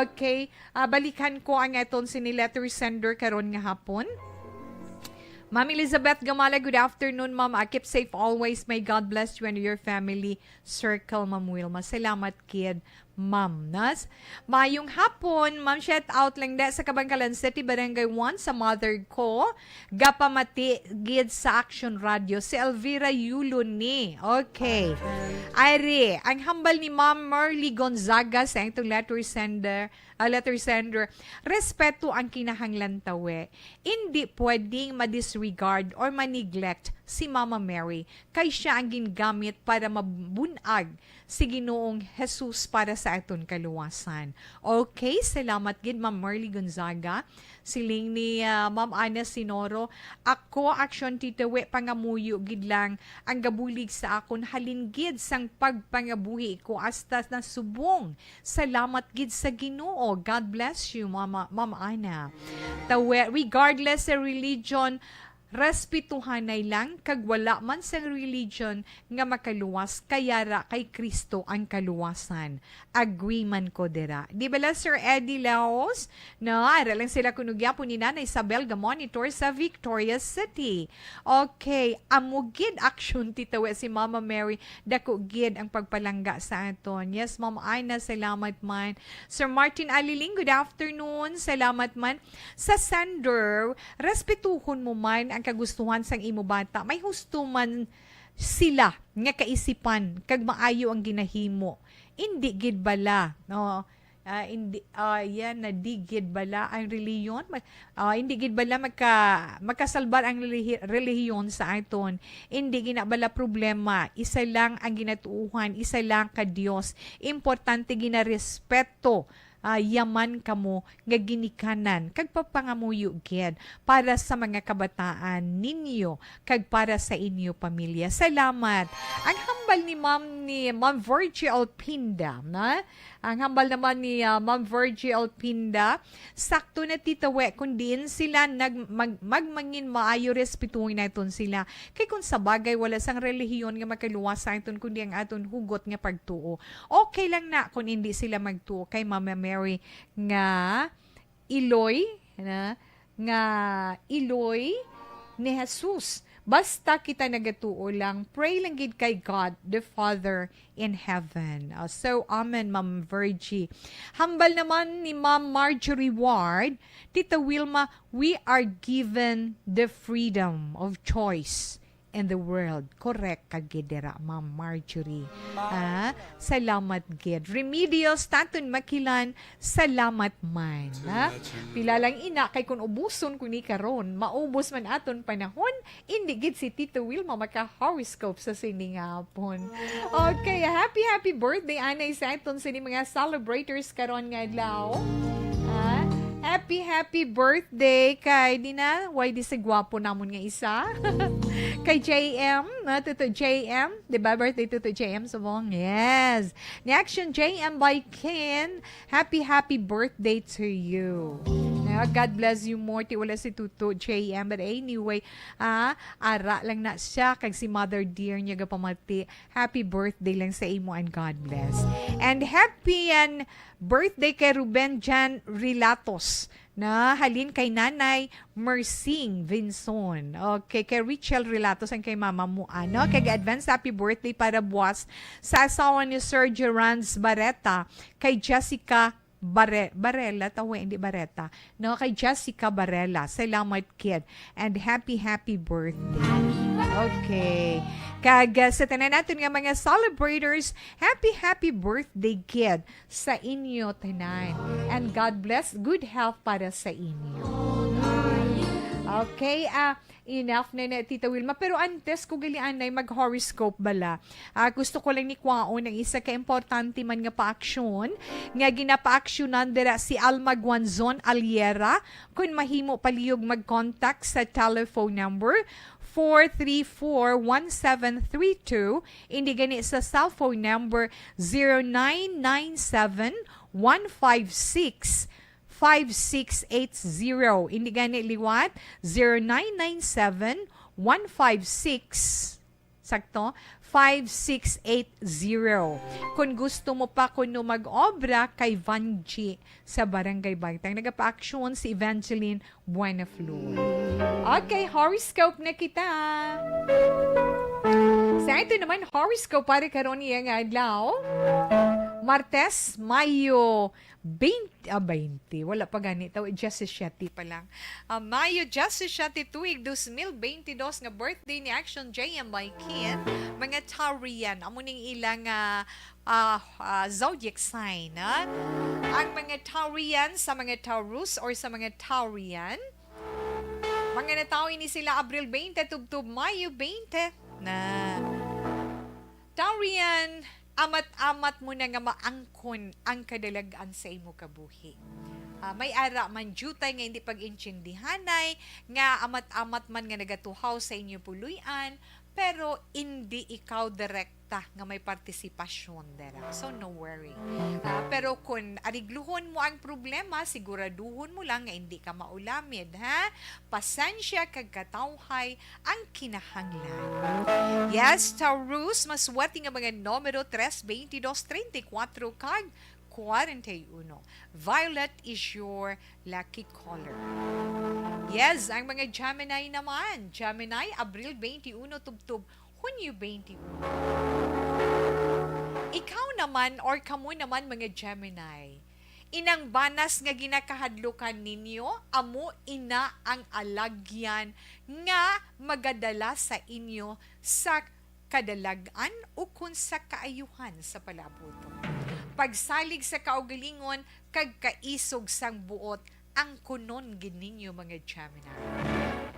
Okay. Ah, balikan ko ang aton sini letter sender karon nga hapon. Ma'am Elizabeth Gamala, good afternoon, ma'am. Ah, keep safe always. May God bless you and your family circle, Ma'am Wilma. Salamat, kid, ma'am. Nas, mayong hapon, ma'am. Shout out lang da sa Kabangkalan City, Barangay one, sa mother ko. Gapamati gid sa Action Radio, si Elvira Yulo ni. Okay. Ari, ang hambal ni Ma'am Merly Gonzaga sa itong letter sender, ah, letter sender, respeto ang kinahanglan tawe. Indi pwedeng ma-disregard or ma-neglect si Mama Mary, kay siya ang gingamit para mabunag si Ginoong Jesus para sa aton kaluwasan. Okay, salamat gid, Ma'am Merly Gonzaga. Siling ni, ah, Ma'am Ana Sinoro, "Ako, action titawi, pangamuyo gid lang ang gabulig sa akon halin gid sang pagpangabuhi ko hasta nasubong. Salamat gid sa Ginoo." God bless you, Mama, Ma'am Ana. Tawe, regardless sa religion, respetuhanay lang, kag wala man sang religion nga makaluwas, kay ara kay Cristo ang kaluwasan. Agree man ko dira. Di bala, Sir Eddie Laos? No, ara lang sila kuno gyapon ni Nanay Isabel ga monitor sa Victorias City. Okay, amo gid action titawi si Mama Mary. Dako gid ang pagpalangga sa aton. Yes, Ma'am Ana, salamat man. Sir Martin Aliling, good afternoon. Salamat man. Sa sender, respetuhon mo man ang kagustuhan sang imo bata. May husto man sila nga kaisipan kag maayo ang ginahimo. Indi gid bala, no? Ah, indi, ah, yan na di gid bala ang relihiyon. Ma-, ah, indi gid bala magka-, makasalbar ang relihi-, relihiyon sa aton. Indi gina bala problema. Isa lang ang ginatuohan, isa lang ka Dios. Importante ginarespeto ah, yaman kamo nga ginikanan, kag papangamuyo gid para sa mga kabataan ninyo kag para sa inyo pamilya. Salamat. Ang hambal ni Ma'am, ni Ma'am Virgie Alpinda, na? Ang hambal naman ni, ah, Ma'am Virgie Alpinda, sakto na, Tita We, kung diin sila nag-, mag-, magmangin maayo, respetuhin naton sila. Kay kung sa bagay, wala sang relihiyon nga makaluwas sa aton, kundi ang aton hugot nga pagtuo. Okay lang na kung hindi sila magtuo kay Mama Mary nga iloy, na, nga iloy ni Jesus. Basta kita nagatuo lang, pray lang gid kay God the Father in heaven. Uh, so, amen, Ma'am Virgie. Hambal naman ni Ma'am Marjorie Ward, Tita Wilma, we are given the freedom of choice in the world. Correct ka gid dira, Ma'am Marjorie. Ah, salamat gid. Remedios, Tanton Makilan, salamat man. Ha? Pila lang ina, kay kung ubuson ko ni karon, maubos man aton panahon, hindi gid si Tito Wilma maka-horoscope sa sining hapon. Okay, happy, happy birthday, anay, sa aton sini mga celebrators karon nga adlaw. Ah, happy, happy birthday kay di na, why di sa gwapo namon nga isa? Kay J M, no? Tuto J M, di ba? Birthday Tuto J M Subong. Yes. Ni Action J M by Ken. Happy, happy birthday to you. Na, God bless you more. Ti wala si Tuto J M. But anyway, ah, ara lang na siya. Kag si Mother Dear niya gapamati. Happy birthday lang sa imo and God bless. And happy and birthday kay Ruben Jan Rilatos. Na halin kay Nanay Mersing Vinson. Okay, kay Richel Rilatos ang kay mama mo, ano? Kay advance happy birthday para buwas sa asawa ni Sir Gerans Barreta, kay Jessica Bare-, Barela, tawa, hindi Barreta. No, kay Jessica Barela. Salamat, kid. And happy, happy birthday. Okay. Kag, uh, sa tanan naton nga mga celebrators, happy, happy birthday, kid, sa inyo tanan. And God bless, good health para sa inyo. Okay, ah, enough na na, Tita Wilma. Pero antes ko gali anay mag-horoscope bala, ah, gusto ko lang ni kwaon ang isa ka importante man nga paaksyon nga ginapaaksyonan dira si Alma Guanzon Aliera. Kun mahimo, palihog mag-contact sa telephone number four three four one seven three two. Indi gani sa cellphone number zero nine nine seven one five six five six eight zero. Indi gani liwat, zero nine nine seven one five six, sakto, five six eight zero. Kung gusto mo pa kuno mag-obra kay Vanji sa Barangay Bantang, nagapaaksyon si Evangeline Buenaflor. Okay, horoscope na kita. Sa ito naman, horoscope para karon iya nga adlaw. Martes, Mayo twenty, ah, twenty. Wala pa gani. Taw, diyasisiete pa lang. Ah, Mayo diyasisiete, tuig dos mil benti dos, nga birthday ni Action J M by Kid. Mga Taurian. Amo ning ilang, ah, ah, ah, zodiac sign, ha? Ang mga Taurian sa mga Taurus or sa mga Taurian, mga natawo ini sila Abril twenty tubtob Mayo twenty na. Taurian, amat-amat mo na nga maangkon ang kadalag-an sa imo kabuhi. Ah, may ara man diutay nga hindi pag-intindihanay, nga amat-amat man nga nagatuhaw sa inyo puloy-an, pero indi ikaw direkta nga may partisipasyon dira. So, no worry. Ah, pero kun arigluhon mo ang problema, siguraduhon mo lang nga indi ka maulamid, ha? Pasensya kag katawhay ang kinahanglan. Yes, Taurus, maswerte nga mga numero tres, twenty-dos, treinta y cuatro kag kwarenta y uno. Violet is your lucky color. Yes, ang mga Gemini naman. Gemini, Abril twenty-uno tubtob Hunyo twenty-uno. Ikaw naman or kamo naman, mga Gemini, inang banas nga ginakahadlukan ninyo, amo ina ang alagyan nga magadala sa inyo sa kadalag-an ukon sa kaayuhan sa palaabuton. Pagsalig sa kaugalingon kag kaisog sang buot ang kunon gid ninyo, mga Gemini.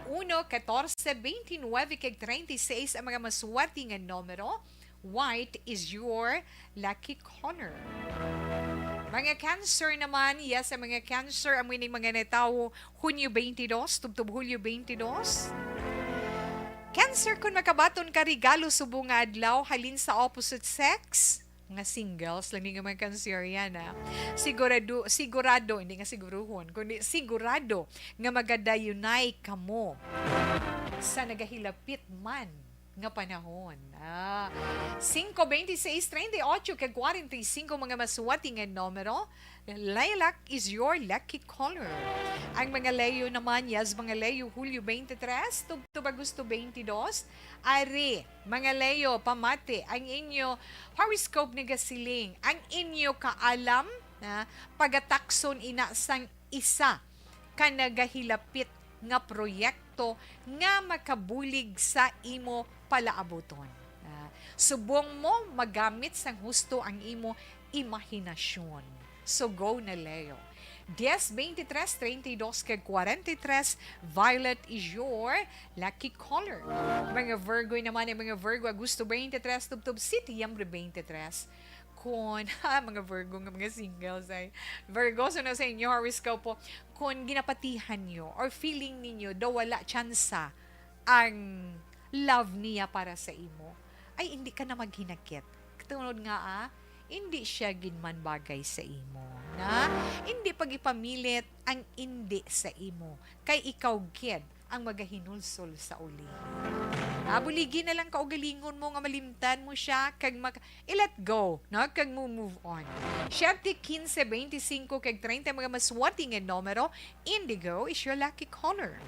Uno, catorce, veintinuebe, kag treinta y seis ang mga maswerte nga numero. White is your lucky color. Mga Cancer naman, yes, ang mga Cancer, amo ning mga natawo Hunyo twenty-two, tubtob Hulyo twenty-two. Cancer, kung makabaton ka regalo subong nga adlaw halin sa opposite sex, mga singles lang ni nga mga Cancerian, ah. Sigurado, sigurado, hindi nga siguruhon, kundi sigurado nga magadayunay kamo sa nagahilapit man nga panahon. Ah, singko, bente seis, treinta y ocho, kag kwarenta y singko, mga masuwati nga numero. Lilac is your lucky color. Ang mga Leo naman, yes, mga Leo, Hulyo twenty-three, tubtob Agosto twenty-two. Ari, mga Leo, pamati, ang inyo horoscope nagasiling, ang inyo kaalam, na pagatakson ina sang isa ka nagahilapit nga proyekto nga makabulig sa imo palaabuton. Ah, subong mo magamit sang husto ang imo imahinasyon. So go na, Leo. Dies, bente tres, treinta y dos, kag kwarenta y tres, violet is your lucky color. Mga Virgo naman, ang mga Virgo, Agosto twenty-three, tubtob Setyembre twenty-three. Kon, ha, mga Virgo nga mga singles ay. Virgo, so na sa inyo horoscope po, kung ginapatihan nyo or feeling ninyo daw wala tsansa ang love niya para sa imo, ay hindi ka na maghinakit. Tungod nga, ah, hindi siya gid man bagay sa imo, na hindi pag-ipamilit ang hindi sa imo, kay ikaw gid ang magahinulsol sa ulihi. Ah, buligi na lang kaugalingon mo nga malimtan mo siya kag mag- i-let go, no? Kag mo move on. Siete, quince, veinticinco, kag treinta, mga maswerte nga numero. Indigo is your lucky color.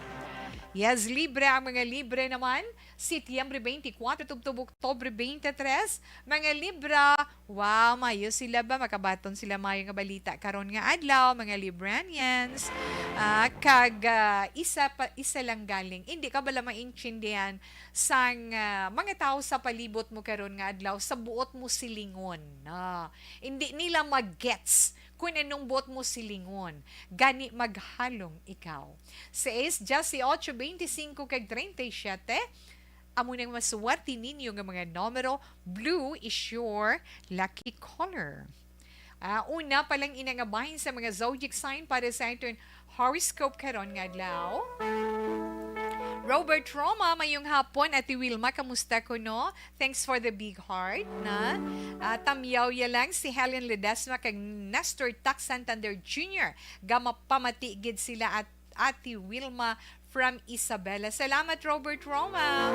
Yes, Libra, ang mga Libra naman, Setyembre twenty-four tubtob Oktubre twenty-three, mga Libra, wow, mayo sila ba? Makabaton sila mayo nga balita karon nga adlaw, mga Libranians. Ah, kag, ah, isa pa, isa lang galing. Hindi ka bala maintindihan sang, ah, mga tawo sa palibot mo karon nga adlaw sa buot mo silingon. Ah, hindi nila mag-gets kung anong buot mo silingon. Gani maghalong ikaw. Seis, dieciocho, veinticinco, kag treinta y siete, amo nang maswerte ninyo nga mga numero. Blue is your lucky color. Ah, una pa lang ina nga bahin sa mga zodiac sign para sa aton horoscope karon nga adlaw. Robert Roma, mayong hapon. Ate Wilma, kamusta kuno? Thanks for the big heart, na. Ah, tamyaw ya lang si Helen Ledesma kag Nestor Tac Santander Junior. Gama pamati gid sila at Ate Wilma from Isabela. Salamat, Robert Roma.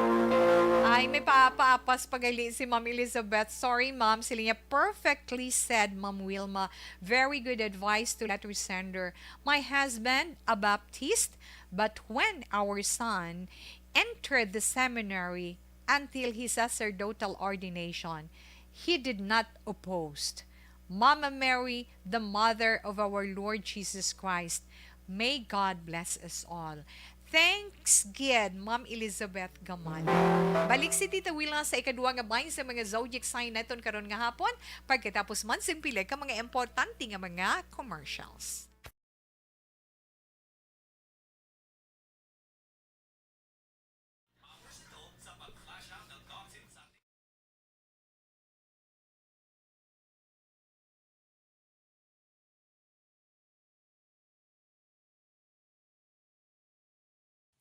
Ay, may pa-, paapas pa gali si Ma'am Elizabeth. Sorry, Ma'am. Sila niya, "Perfectly said, Ma'am Wilma. Very good advice to letter sender. My husband, a Baptist, but when our son entered the seminary until his sacerdotal ordination, he did not oppose. Mama Mary, the Mother of our Lord Jesus Christ, may God bless us all." Thanks gid, Ma'am Elizabeth Gamal. Balik si Tita Wilma sa ikaduha nga bahin sa mga zodiac sign naton karon nga hapon, pagkatapos man sing pila ka mga importante nga mga commercials.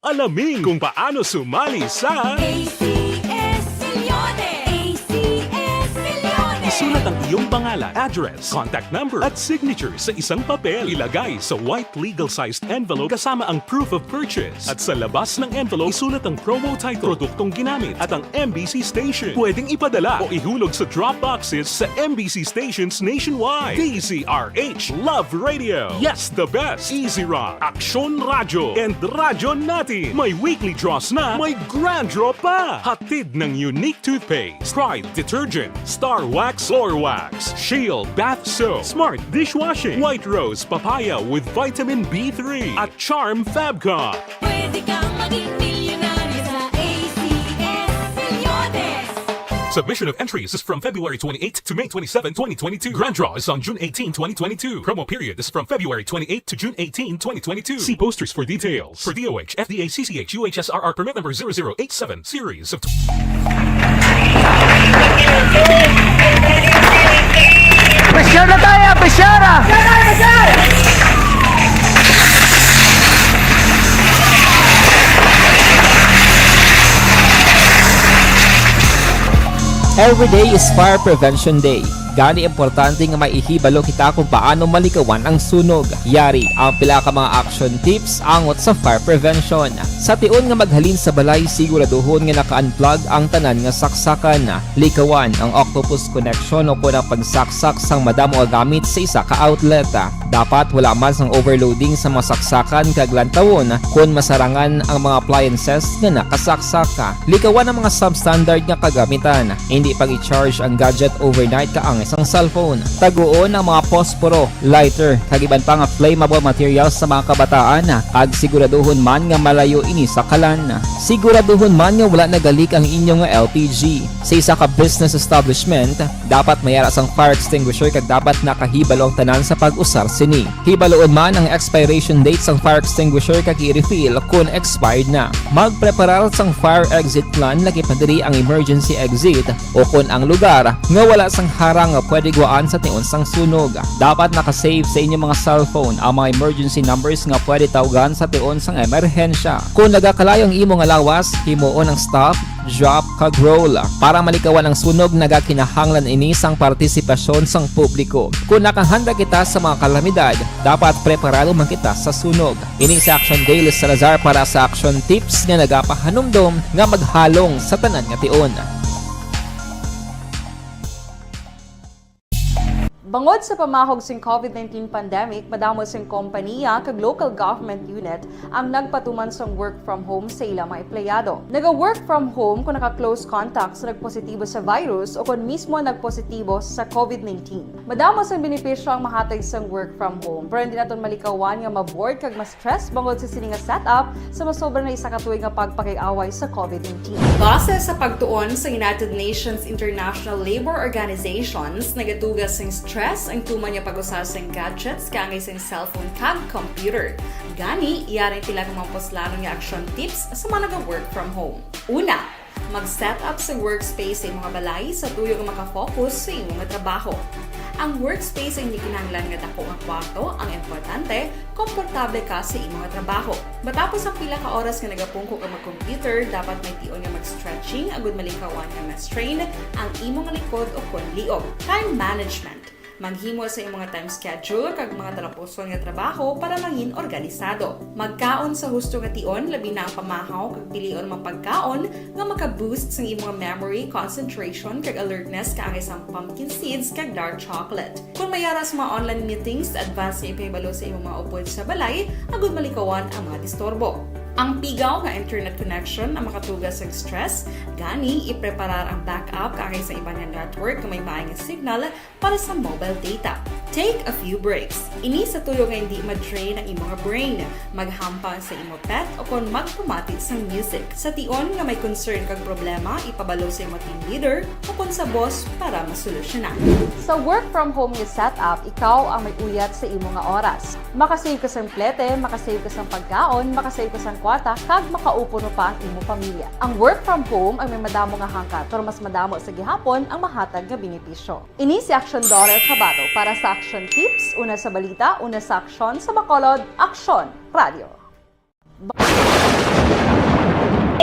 Alamin kung paano sumali sa A C S Milyones! A C S Milyones! Isulat ang iyong pangalan, address, contact number, at signature sa isang papel. Ilagay sa white legal-sized envelope kasama ang proof of purchase. At sa labas ng envelope, isulat ang promo title, produktong ginamit, at ang M B C station. Pwedeng ipadala o ihulog sa drop boxes sa M B C stations nationwide. D Z R H, Love Radio, Yes the Best, Easy Rock, Aksyon Radyo, and Radyo Natin. May weekly draws na, may grand draw pa. Hatid ng Unique Toothpaste, Pride Detergent, Star Wax Floor Wax, Shield Bath Soap, Smart Dishwashing, White Rose Papaya with Vitamin B three, at Charm Fabcon. Pwede kang maging milyonaryo sa A C S Milyones. Submission of entries is from February twenty-eighth to May twenty-seven, twenty twenty-two. Grand draw is on June eighteen, twenty twenty-two. Promo period is from February twenty-eighth to June eighteen, twenty twenty-two. See posters for details. For D O H, F D A, C C H, U H S R R permit number zero zero eight seven, series of Pressure na tayo, pressure na! Every day is Fire Prevention Day. Gani, importante nga maihibalo kita kung paano malikawan ang sunog. Yari ang pila ka mga action tips angot sa fire prevention. Sa tion nga maghalin sa balay, siguraduhon nga naka-unplug ang tanan nga saksakan. Likawan ang octopus connection o kon ang pagsaksak sang madamo nga gamit sa isa ka outlet. Dapat wala man sang overloading sa mga saksakan kag lantawon kon masarangan ang mga appliances nga nakasaksak. Likawan ang mga substandard nga kagamitan. Hindi pag-i-charge ang gadget overnight kaangay sang cellphone. Taguon ang mga posporo, lighter, kag iban pa nga flammable materials sa mga kabataan, kag siguraduhon man nga malayo ini sa kalan. Siguraduhon man nga wala nagalik ang inyo nga L P G. Sa isa ka business establishment, dapat may ara sang fire extinguisher kag dapat nakahibalo ang tanan sa pag-usar sini. Hibaluon man ang expiration date sang fire extinguisher kag i-refill kon expired na. Magpreparar sang fire exit plan, lakip na diri ang emergency exit, o kon ang lugar nga wala sang harang nga pwede gwaan sa tion sang sunog. Dapat naka-save sa inyo mga cellphone ang mga emergency numbers nga pwede tawgan sa tion sang emerhensya. Kon nagakalayo ang imo nga lawas, himuon ang stop, drop, kag roll. Para malikawan ang sunog, nagakinahanglan ini sang partisipasyon sang publiko. Kon nakahanda kita sa mga kalamidad, dapat preparado man kita sa sunog. Ini si Action Daily Salazar para sa Action Tips nga nagapahanumdom nga maghalong sa tanan nga tion. Bangod sa pamahog sing COVID nineteen pandemic, madamo sing kompaniya kag local government unit ang nagpatuman sang work from home sa ila mga empleyado. Naga-work from home kung naka-close contact sa nagpositibo sa virus o kon mismo nagpositibo sa COVID nineteen. Madamo sang benepisyo ang mahatag sang work from home, pero hindi naton malikawan nga ma-bored kag ma-stress bangod sa sini nga setup sa masobra na isa ka tuig nga pagpakig-away sa COVID nineteen. Base sa pagtuon sa United Nations International Labor Organizations, nagatuga sing stress ang tuman nga pag-usa sing gadgets kaangay sing cellphone kag computer. Gani, yari ang pila ka mga puslanon nga action tips sa mga naga-work from home. Una, mag-set up sa workspace sa imong balay sa tuyo nga makafocus sa imong trabaho. Ang workspace ay hindi kinahanglan nga dako nga kwarto, ang importante, komportable ka sa imong trabaho. Matapos ang pila ka oras nga nagapungko ka mag-computer, dapat may tion nga mag-stretching agud malikawan nga ma-strain ang imong likod o kon liog. Time management. Maghimo sa imong time schedule kag mga talapuson nga trabaho para mangin organisado. Magkaon sa husto nga tion, labi na ang pamahaw kag pilion mga pagkaon nga maka-boost sang imong memory, concentration, kag alertness kaangay sang pumpkin seeds kag dark chocolate. Kon may ara sa mga online meetings, advance nga ipahibalo sa imong mga upod sa balay agud malikawan ang mga disturbo. Ang pigaw nga internet connection ang makatuga sang stress, gani ipreparar ang backup kaangay sa iban nga network nga may maayo nga signal para sa mobile data. Take a few breaks. Ini sa tuyo nga hindi ma-drain ang imo nga brain. Maghampang sa imo pet o kon magpamati sang music. Sa tion nga may concern kag problema, ipabalo sa imo team leader o kon sa boss para masolusyonan. Sa work from home nga setup, ikaw ang may uyat sa imo nga oras. Makasave ka sang plete, makasave ka sang pagkaon, makasave ka sang kwarta, kag makaupo pa ang imo pamilya. Ang work from home ang may madamo nga hangkat, pero mas madamo sa gihapon ang mahatag nga benepisyo. Ini si Action Daughter Kabato para sa Action Tips, una sa balita, una sa aksyon, sa Bacolod, Aksyon Radio.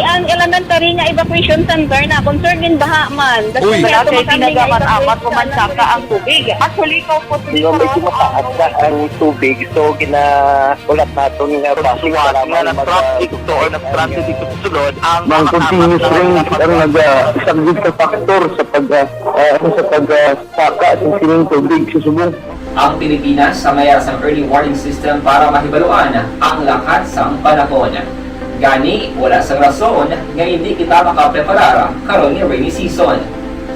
Ang elementary nga evacuation center na concerned in baha man. Uy. Wala kay tinaga man amat ko man saka ang tubig. Actually, ikaw po, di ba, medyo mataas na ang tubig. So, gina-, ulat naton nga base nga nag-transit to or nag-transit ito sulod ang mga continuous rain ang nag-, ah, isa gid sa factor sa pag, ah, ah, ano, sa pag, ah, saka sa sining tubig sa subong. Ang Pilipinas sa mayara sang early warning system para mahibaluan ang lakat sang panahon. Gani, wala sang rason nga hindi kita makapreparar karon nga rainy season.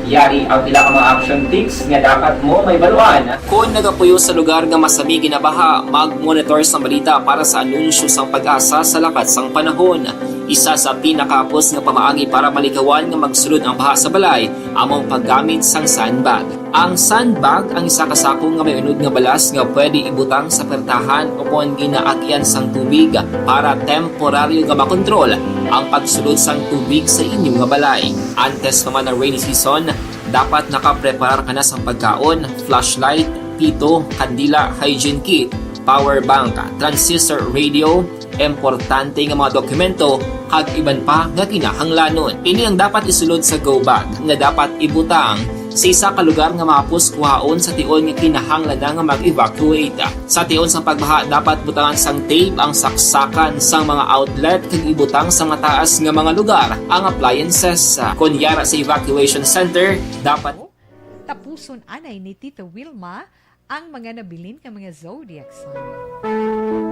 Yari ang pila ka mga action tips nga dapat mo mahibaluan. Kon nagapuyo sa lugar nga masami ginabaha, mag-monitor sang balita para sa anunsyo sang PAGASA sa lakat sang panahon. Isa sa pinakahapos nga pamaagi para malikawan nga magsulod ang baha sa balay amo ang paggamit sang sandbag. Ang sandbag ang isa ka sako nga may unod nga balas nga pwede ibutang sa pertahan o kon ginaagian sang tubig para temporaryo nga makontrol ang pagsulod sang tubig sa inyo nga balay. Antes pa man ang rainy season, dapat nakapreparar ka na sang pagkaon, flashlight, pito, kandila, hygiene kit, power bank, transistor radio, importante nga mga dokumento, kag iban pa nga kinahanglanon. Ini ang dapat isulod sa go bag nga dapat ibutang sa isa ka lugar nga mahapos kuhaon sa tion nga kinahanglan na nga mag-evacuate. Sa tion sang pagbaha, dapat butangan sang tape ang saksakan sang mga outlet kag ibutang sa mataas nga mga lugar ang appliances. Kon yara sa evacuation center, dapat Tapuson anay ni Tita Wilma ang mga nabilin nga mga zodiac sign.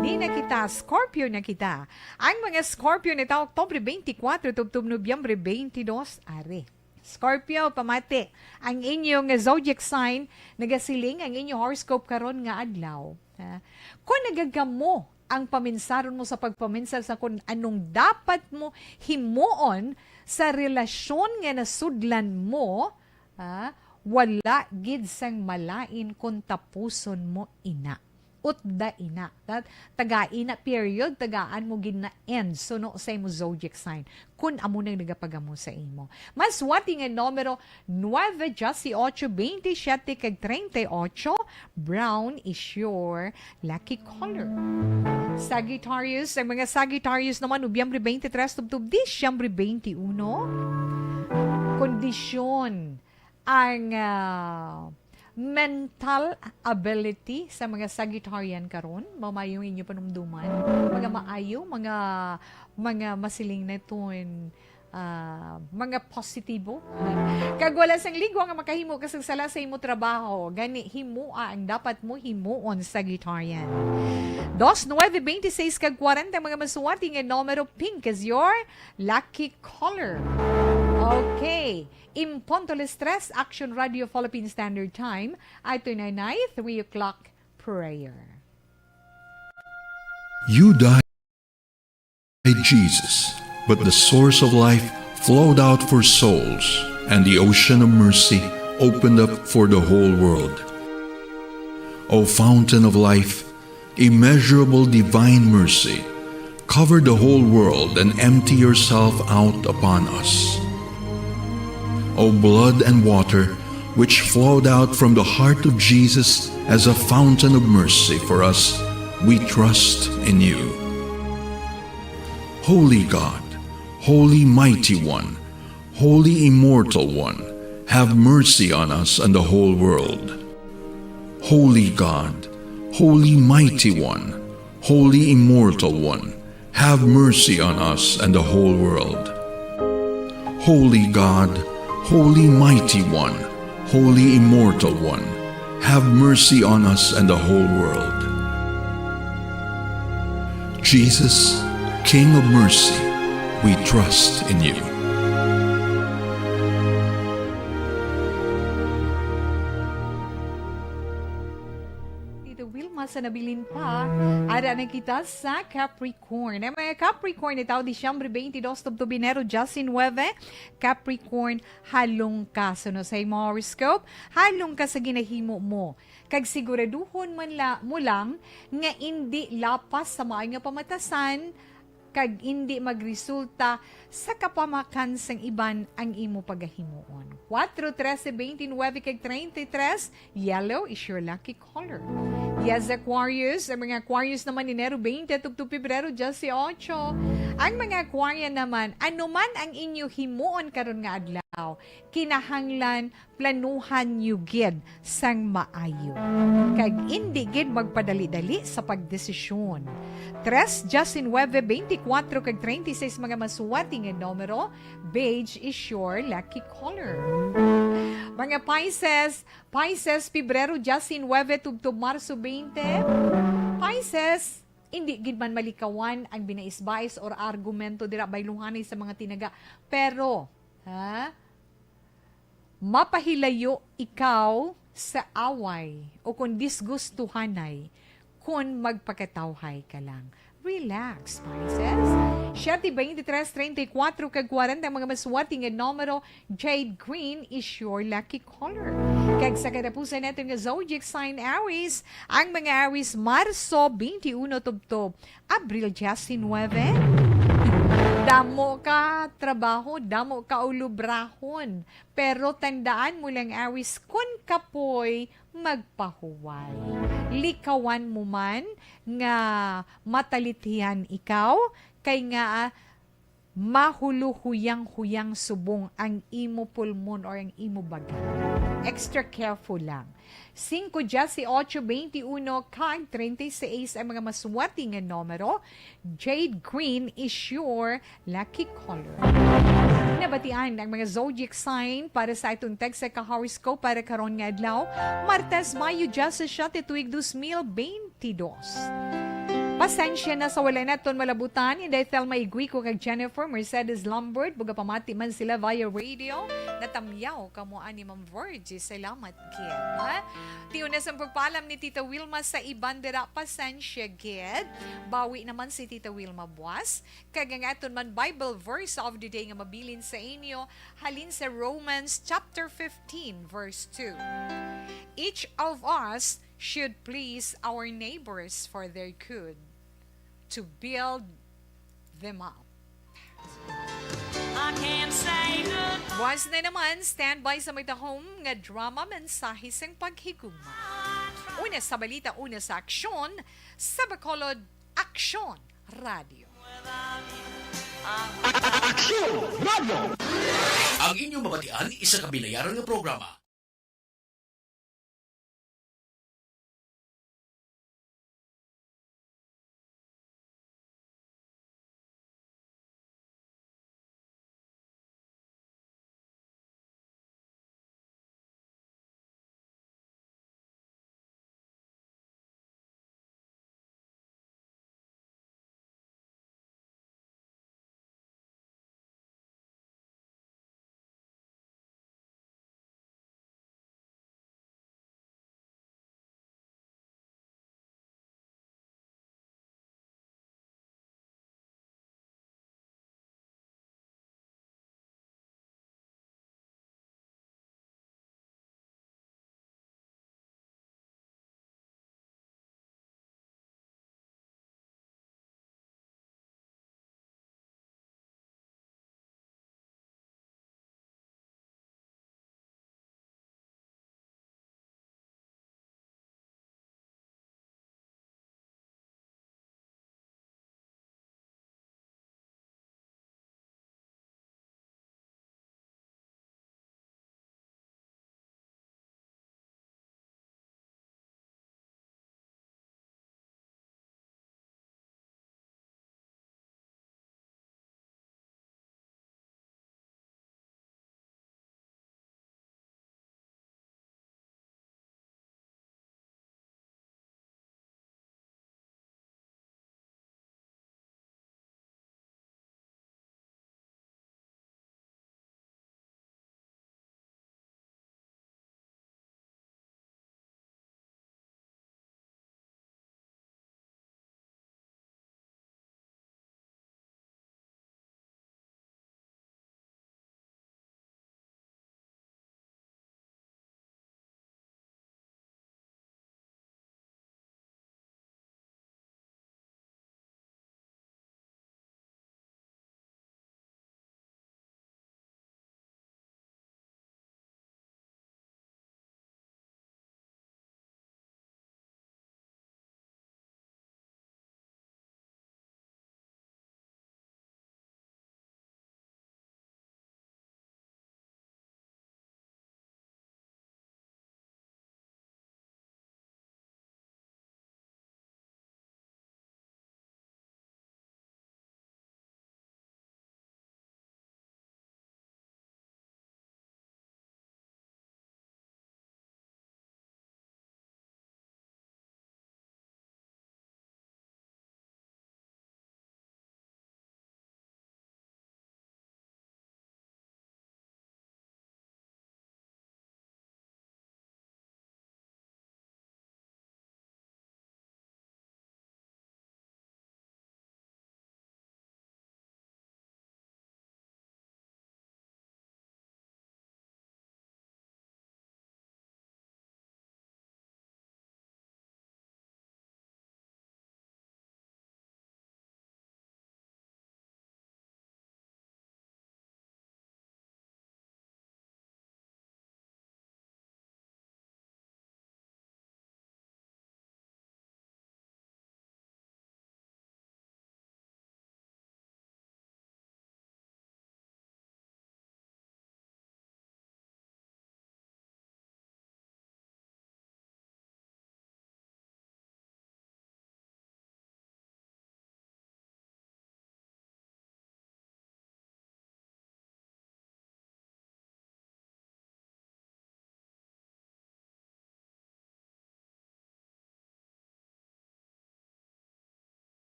Di na kita, Scorpio na kita. Ang mga Scorpio nito, Oktubre twenty-four tubtob Nobyembre twenty-two, ari. Scorpio, pamati, ang inyo nga zodiac sign nagasiling ang inyo horoscope karon nga adlaw. Ha? Kung nagagamo ang paminsaron mo sa pagpaminsar sa kung anong dapat mo himuon sa relasyon nga nasudlan mo, ha, wala gid sang malain kung tapuson mo ina. Utda ina. That, taga ina period, tagaan mo gid na end. Suno sa imo zodiac sign. Kung amo nang nagapagamo sa imo. Mas wati nga numero, nueve, dieciocho, veintisiete, kag treinta y ocho. Brown is your lucky color. Sagittarius, ang mga Sagittarius naman, Nobyembre twenty-three tubtob Disyembre twenty-one. Kondisyon ang, ah, mental ability sa mga Sagittarian karon, mamayo ang inyo panumduman, mga maayo, mga, mga masiling naton, ah, mga positibo. Kag wala sang ligwa nga makahimo ka sang sala sa imo trabaho. Gani, himoa ang dapat mo himuon, Sagittarian. Dos, nuebe, beintiseis, kag kwarenta, mga masuwati nga numero, pink is your lucky color. Okay. En punto las tres, Action Radio Philippine Standard Time. Ito na na, three o'clock prayer. You died, Jesus, but the source of life flowed out for souls, and the ocean of mercy opened up for the whole world. O fountain of life, immeasurable divine mercy, cover the whole world and empty yourself out upon us. O blood and water, which flowed out from the heart of Jesus as a fountain of mercy for us, we trust in you. Holy God, Holy Mighty One, Holy Immortal One, have mercy on us and the whole world. Holy God, Holy Mighty One, Holy Immortal One, have mercy on us and the whole world. Holy God, Holy Mighty One, Holy Immortal One, have mercy on us and the whole world. Jesus, King of mercy, we trust in you. Tita Wilma, sa nabilin pa, ara na kita sa Capricorn. Ang mga Capricorn, itaw Disyembre twenty-two tubtob Enero diyasinuebe, Capricorn, halong ka. Suno sa imo horoscope, halong ka sa ginahimo mo. Kag siguraduhon man la, mo lang nga indi lapas sa maayo nga pamatasan, kag indi magresulta sa kapamakan sang iban ang imo pagahimuon. Kuwatro, trese, beintinuebe, kag treinta y tres, yellow is your lucky color. Yes, Aquarius, ang mga Aquarius naman, Enero twenty tubtob Pebrero diyesyocho. Ang mga Aquarian naman, ano man ang inyo himuon karon nga adlaw, kinahanglan planuhan niyo gid sang maayo, kag indi gid magpadali-dali sa pagdesisyon. Tres, diyasinuebe, beintikwatro, kag treinta y seis, mga masuwati nga numero, beige is your lucky color. Mga Pisces, Pisces, Pebrero diyasinuebe tubtob Marso twenty. Pisces, indi gid man malikawan ang binais-bais or argumento dira, bayluhanay sa mga tinaga. Pero, ha? Mapahilayo ikaw sa away o kon disgustuhanay kon magpakatawhay ka lang. Relax, Pisces. Siyete, beintitres, treinta y kuwatro, kag kwarenta, ang mga masuwati nga numero, jade green is your lucky color. Kag sa katapusan naton nga zodiac sign, Aries, ang mga Aries, Marso twenty-one tubtob Abril diyasinuebe. Damo ka trabaho, damo ka ulobrahon. Pero tandaan mo lang, Aries, kun kapoy magpahuway. Likawan mo man nga matalitihan ikaw, kay nga, ah, Mahuluhuyang-huyang subong ang imo pulmon or ang imo baga. Extra careful lang. Singko, diyes y ocho, beinti uno, kag treinta y seis ang mga maswerte nga numero. Jade green is your lucky color. Nabatian ang mga zodiac sign para sa atong tagsa ka horoscope para karon nga adlaw, Martes, Mayo diyes y siyete, tuig dos mil beinti dos. Pasensya na sa wala naton malabutan, Inday Thelma Iguico kag Jennifer Mercedes Lombard, bugapamati man sila via radio. Natamyaw kamo ani, Ma'am Virgie. Salamat gid, ha? Ti una sang pagpaalam ni Tita Wilma sa iban dira, pasensya gid. Bawi naman si Tita Wilma buwas. Kag ang aton man Bible verse of the day nga mabilin sa inyo, halin sa Romans chapter fifteen, verse two. Each of us should please our neighbors for their good, to build them up. I can't say goodbye. Buwas na naman, standby sa May Tahom nga drama, mensahe sang paghigugma. Una sa balita, una sa aksyon, sa Bacolod Aksyon Radio. Aksyon Radio! Ang inyong mabatian, isa ka binayaran nga programa.